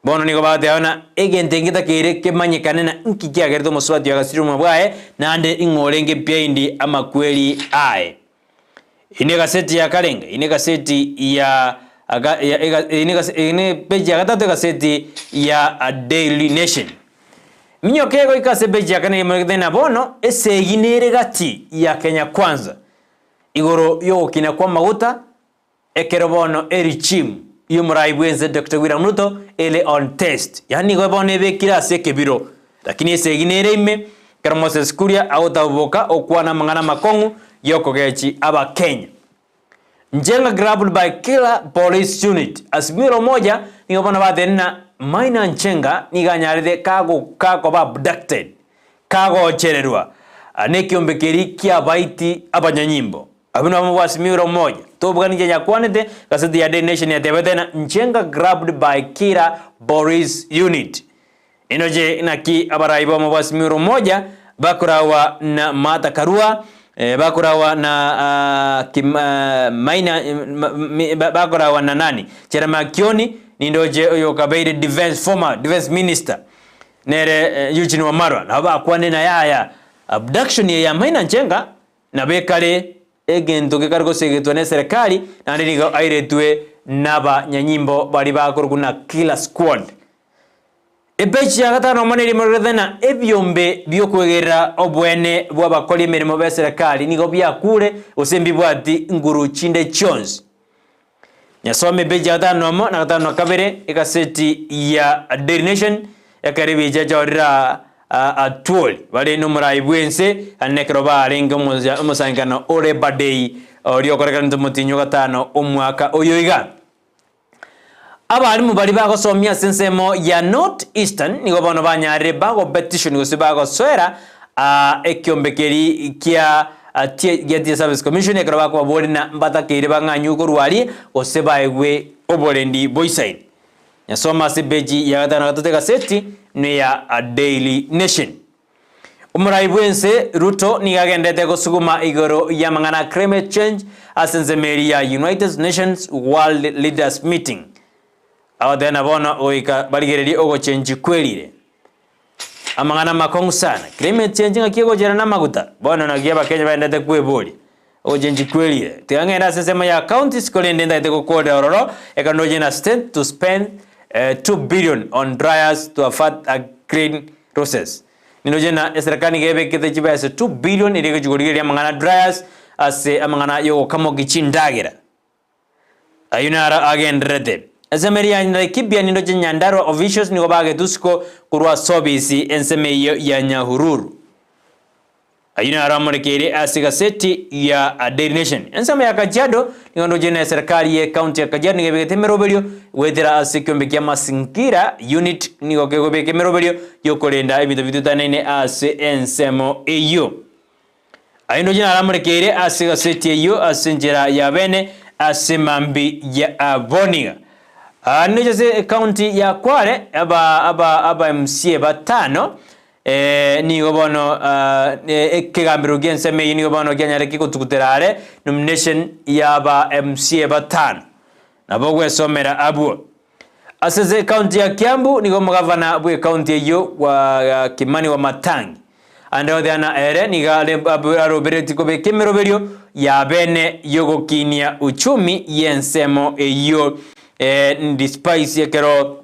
Bono nigo bagoteba buna egento eke getakeire kemanyekane na inki kiagerete omosubati oyo agasira obogima bwaye, naende ing'o orenge behind amakweri aye. Eye negaseti ya karenge, eye negaseti ya eye ne page ya gatato egaseti ya Daily Nation. Minyoka egoika ase page ya kane emanyekane na bono esegi nere gati ya Kenya Kwanza igoro yogokina kw'amaguta Ekero bono erichimu y'omorai bw'ense Doctor William Ruto ere on test, yaani nigo bono ebekire ase ekebiro, lakini esegi nere ime, ekero Moses Kuria agotaboboka okwana amang'ana amakong'u y'okogechi Abakenya. Njenga grabbed by killer police unit. Azimio la Umoja nigo bono batebire ng'a Maina Njenga nigo anyarete kago kakoba abducted, kagochererwa nekiombe keria kiabaiti abanyanyimbo. Abwo nabamo bw'Azimio la Umoja. Tobuga ninche nyakwanete, Gazeti ya Daily Nation yatebete ng'a Njenga grabbed by killer police unit. Indoche naki abarai b'omo bw'Azimio la Umoja bakorawa na Martha Karua, eh, bakorawa na uh, Kim, uh, Maina, bakorawa na nani? Jeremiah Kioni, nindoche oyo okabeire defense, former defense minister nere Eugene Wamalwa nabo bakwane na yaya abduction eye ya Maina Njenga Nabo ekare egento gekare gosegetwa neserekari, naende nigo airetwe nabanyanyimbo baria bakorokwa na Killer Squad. Epeji ya gatano amo nerimo rirote na ebiombe bi'okwegerera oboene bw'abakori emeremo b'eserekari nigo biakure gose mbibwati nguru chinde chionsi. Nyasome epeji ya gatano nomo na gatano na kabere egaseti ya Daily Nation ekero ebicha echorire Atwoli bare nomorai bw'ense naende ekero barenge omosangererekano o Labour Day oria okorekanete omotienyi o gatano omwaka oyo iga. Abalimu baria bagosomia ase ensemo ya North Eastern nigo bono banyarire bagopetition gose bagosoera ekiombe keria kia gia Teacher Service Commission ekero bakobaboria na mbatakeire bang'anywe korwa aria gose baegwe oborendi boisaine. Nyasome ase epeji ya gatano na gatato egaseti neya Daily Nation. Omorai bw'ense Ruto nigo agenderete gosuguma igoro y'amang'ana a climate change ase ensemo eria ya United Nations World Leaders Meeting. Agoteba na bono goika barigererie ogochenchi kwerire. Amang'ana amakong'u sana. Climate change ng'aki egochera na amaguta? Bono naki abakenya baenderete kweboria. Ogochenchi kwerire. Tiga ng'ende ase ensemo ya counties korende ntagete gokorera ororo ekero ndoche na state to spend 2 billion on dryers to avert a grain losses. Nindoche na eserekari nigo ebekete chibesa 2 billion eria egochi korigereria amang'ana dryers ase amang'ana yogokamokia chindagera. Ayio naro agendererete. Ensemo eria ya Laikipia nindoche Nyandarua officials nigo bagetwe isiko korwa ase obisi ensemo eyio ya Nyahururu. Ayio naro amorekeire ase egaseti ya Daily Nation. Ensemo ya Kajiado nigo ndoche na eserekari ye county ya Kajiado nigo ebegete emeroberio goetera ase ekiombe kia Mazingira Unit nigo kegobeka emeroberio yokorenda ebinto bitwetanaine ase ensemo eyio. Ayio ndoche naro amorekeire ase egaseti eyio ase enchera ya bene ase mambi ya boniga. Aa ndoche ase ecounty ya Kwale aba aba aba MCA batano Nigo bono ekegambero gi'ensemo eyio nigo bono kianyarete gotugutera are nomination y'aba MCA batano. Nabo ogwesomera abwo. Ase ase ecounty ya Kiambu nigo omogavana bw'ecounty eyio wa Kimani Wamatangi ande Odhiana ere nigo aroberetie kobeka emeroberio ya bene y'ogokinia uchumi y'ensemo eyio despite ekero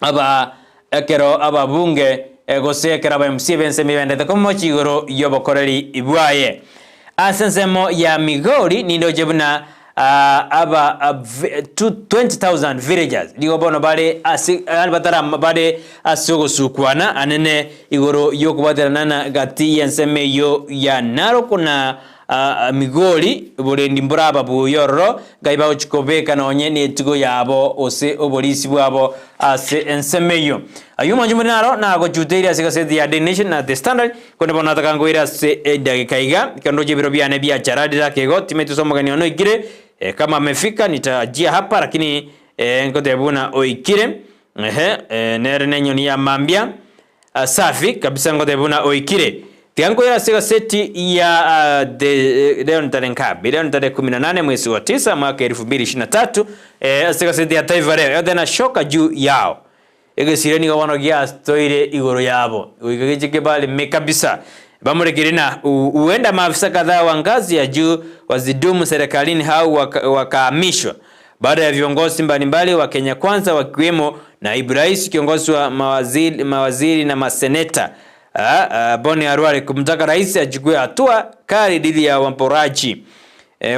aba ekero ababunge gose ekero aba MCA b'ensemo ibendete komocha igoro y'obokoreri bwaye. Ase ensemo ya Migori nindoche buna aba 20,000 villagers nigo bono bare ase yaani batara bare ase ogosukwana anene igoro y'okobwaterana na gati y'ensemo eyio ya Narok na Migori, borendi mboraba buya ororo, ngai bagochia kobeka nonye netugo yabo gose oborisi bwabo ase ensemo eyio. Ayio omwancho more naro nagochuteirie ase egaseti ya Daily Nation na The Standard, korende bono nataka nkoire ase edageka iga, ekero ndoche ebiro biane biachararire ake igo, timanyeti ase omogeni one oikire, kama amefika nitajia hapa lakini nkoteba buna oikire, ehe, nere nenyoni ya mambia. Safi kabisa ngotebe buna oikire. Tiga nkoire ase egaseti ya The leo ni tarehe ngapi? Leo ni tarehe 18 mwezi wa tisa mwaka 2023 ase egaseti ya Taifa Leo yote na shoka juu yao. Egesire nigo bono giatoire igoro yabo goika geche kebareme kabisa. Bamorekire na huenda maafisa kadhaa wa ngazi ya juu wasidumu serikalini au wakahamishwa baada ya viongozi mbalimbali wa Kenya Kwanza wakiwemo naibu rais, kiongozi wa mawaziri, mawaziri na maseneta Boni Khalwale kumtaka rais achukue hatua kali dhidi ya waporaji e,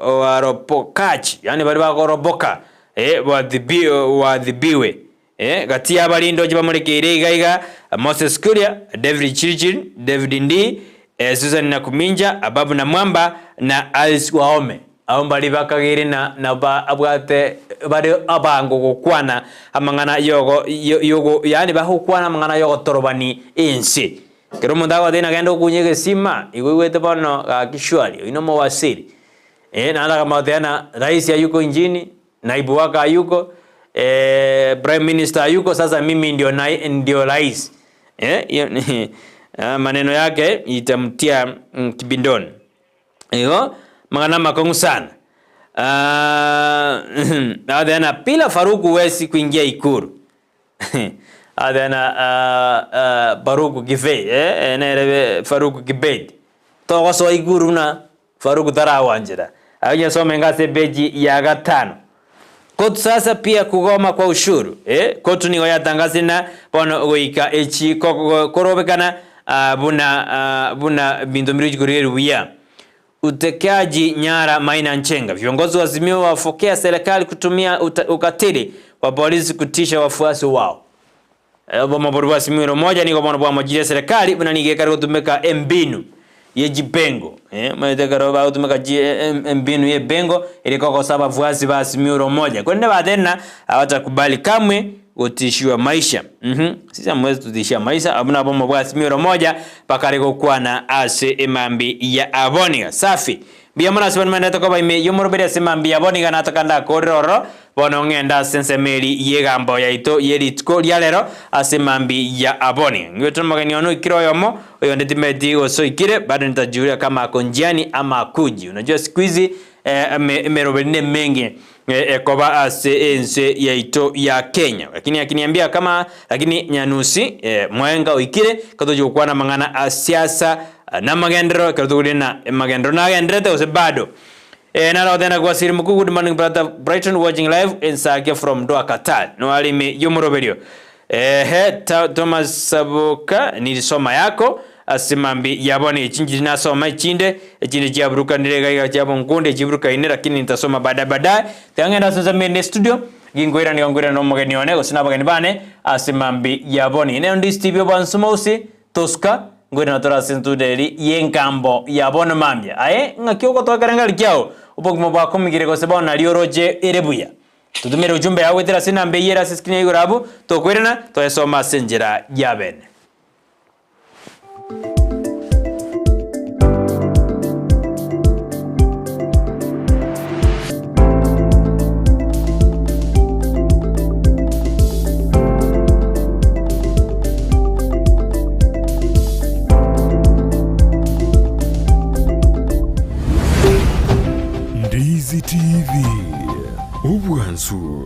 waropokaji yani bari bagoroboka e, wadhibiwe e, gati y'abarindoji bamorekeire iga iga Moses Kuria, David Chirchir, David Ndii, e, Susan Nakuminja, Ababu Namwamba na Alice Wahome. Abwo mbaria bakageire na naba abwate bare abango gokwana amang'ana yogo yogo yaani bagokwana amang'ana yogotorobani ense. Ekero omonto agoteba nagende gokunya egesima, igo oigwete bono gaki surely oyio nomowasiri. Eh, naende akamotebia ng'a rais hayuko nchini, naibu wake hayuko, prime minister hayuko, sasa mimi ndio nai ndio rais. Eh, hiyo ni maneno yake itamtia kibindoni. Igo amang'ana amakong'u sana. Agateba ng'a bila Farouk huwezi kuingia Ikuru. Agateba ng'a Farouk Kibet eh, nere Farouk Kibet togosoa Ikuru buna Farouk tarawanchera. Ayio nyasome inga ase epeji ya gatano. Kotu sasa pia kugoma kwa ushuru eh, kotu nigo yatangasire na bono goika echi korobekana buna buna binto mbire gochi korigereria buya. Utekaji nyara Maina Nchenga. Viongozi wa Azimio wafokea serikali kutumia ukatili wa polisi kutisha wafuasi wao. Obomo borwa Azimio la Umoja nigo bono bwamochirie serikali buna nigo ekare gotumeka embinu ye chibengo. Omanyete ekero bagotumeka embinu ye ebengo ere kogosa abafuasi ba Azimio la Umoja. Korende batebire ng'a abatakubali kamwe gotishiwa maisha. Uhum. Sisi hamwezi tutishia maisha. Abwo nabomo bwa Azimio la Umoja bakare gokwana ase emambi ya aboniga. Safi. Mbuya mono ase baria maendete koba ime y'omoroberi ase emambi ya aboniga nataka ndakorere ororo bono ng'ende ase ensemo eri y'egambo yaito ye rituko ria rero ase emambi ya aboniga. Ngwete nomogeni one oikire oyomo oyonde timeti gose oikire bado nitajulia kama ako njiani ama akuji. Unajua siku hizi eh, emeroberi nemenge ekoba ase ense yaito ya Kenya. Lakini akiniambia kama lakini Nyanusi eh, mwenga oikire katochi gokwana amang'ana a siasa namagenderero ekero tokoria na amagenderero nagendererete gose bado. Eh, naro gotenda kwa Siri Mkuu, good morning brother Brighton watching live in Sake from Doha Qatar. No alimi yomoroberio. Ehe, Thomas Saboka nilisoma yako ase mambi yabone echinchiri nasoma echinde echinde chiaburukanire iga iga chiaba nkunde echiburukaine lakini nitasoma baadaye baadaye. Tiga ng'ende ase ensemo ende estudio ginkoirana nigo nkoirana na omogeni one gose na abageni bane ase mambi yabone. Ine onde Steve Obwansu Mausi Tosca nkoirana tore ase entuda eri y'engambo ya bono mambia. Aye ng'aki ogotoa ekerengari kiao obogima bwakomigire gose bono nario oroche ere buya. Totumere ujumbe yao goetera ase enamba eyio ere ase escreen ya igoro abwo, tokoirana toyesome ase enchera y'abene. Ndizi TV, obwansu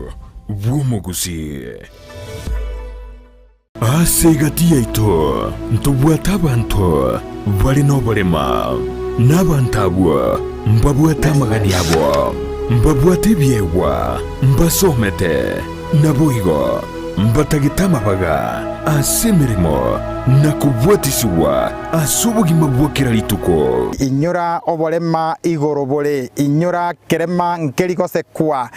bw'omogusii. Ase egati yaito ntobwate abanto bare noborema, na abanto abwo mbabwate amagani abo, mbabwate ebiegwa, mbasomete, naboigo mbatagete amabaga ase emeremo na kobwatisigwa ase obogima bwa kera rituko. Inyora oborema igoro bore, inyora kerema nkeri gosekwa.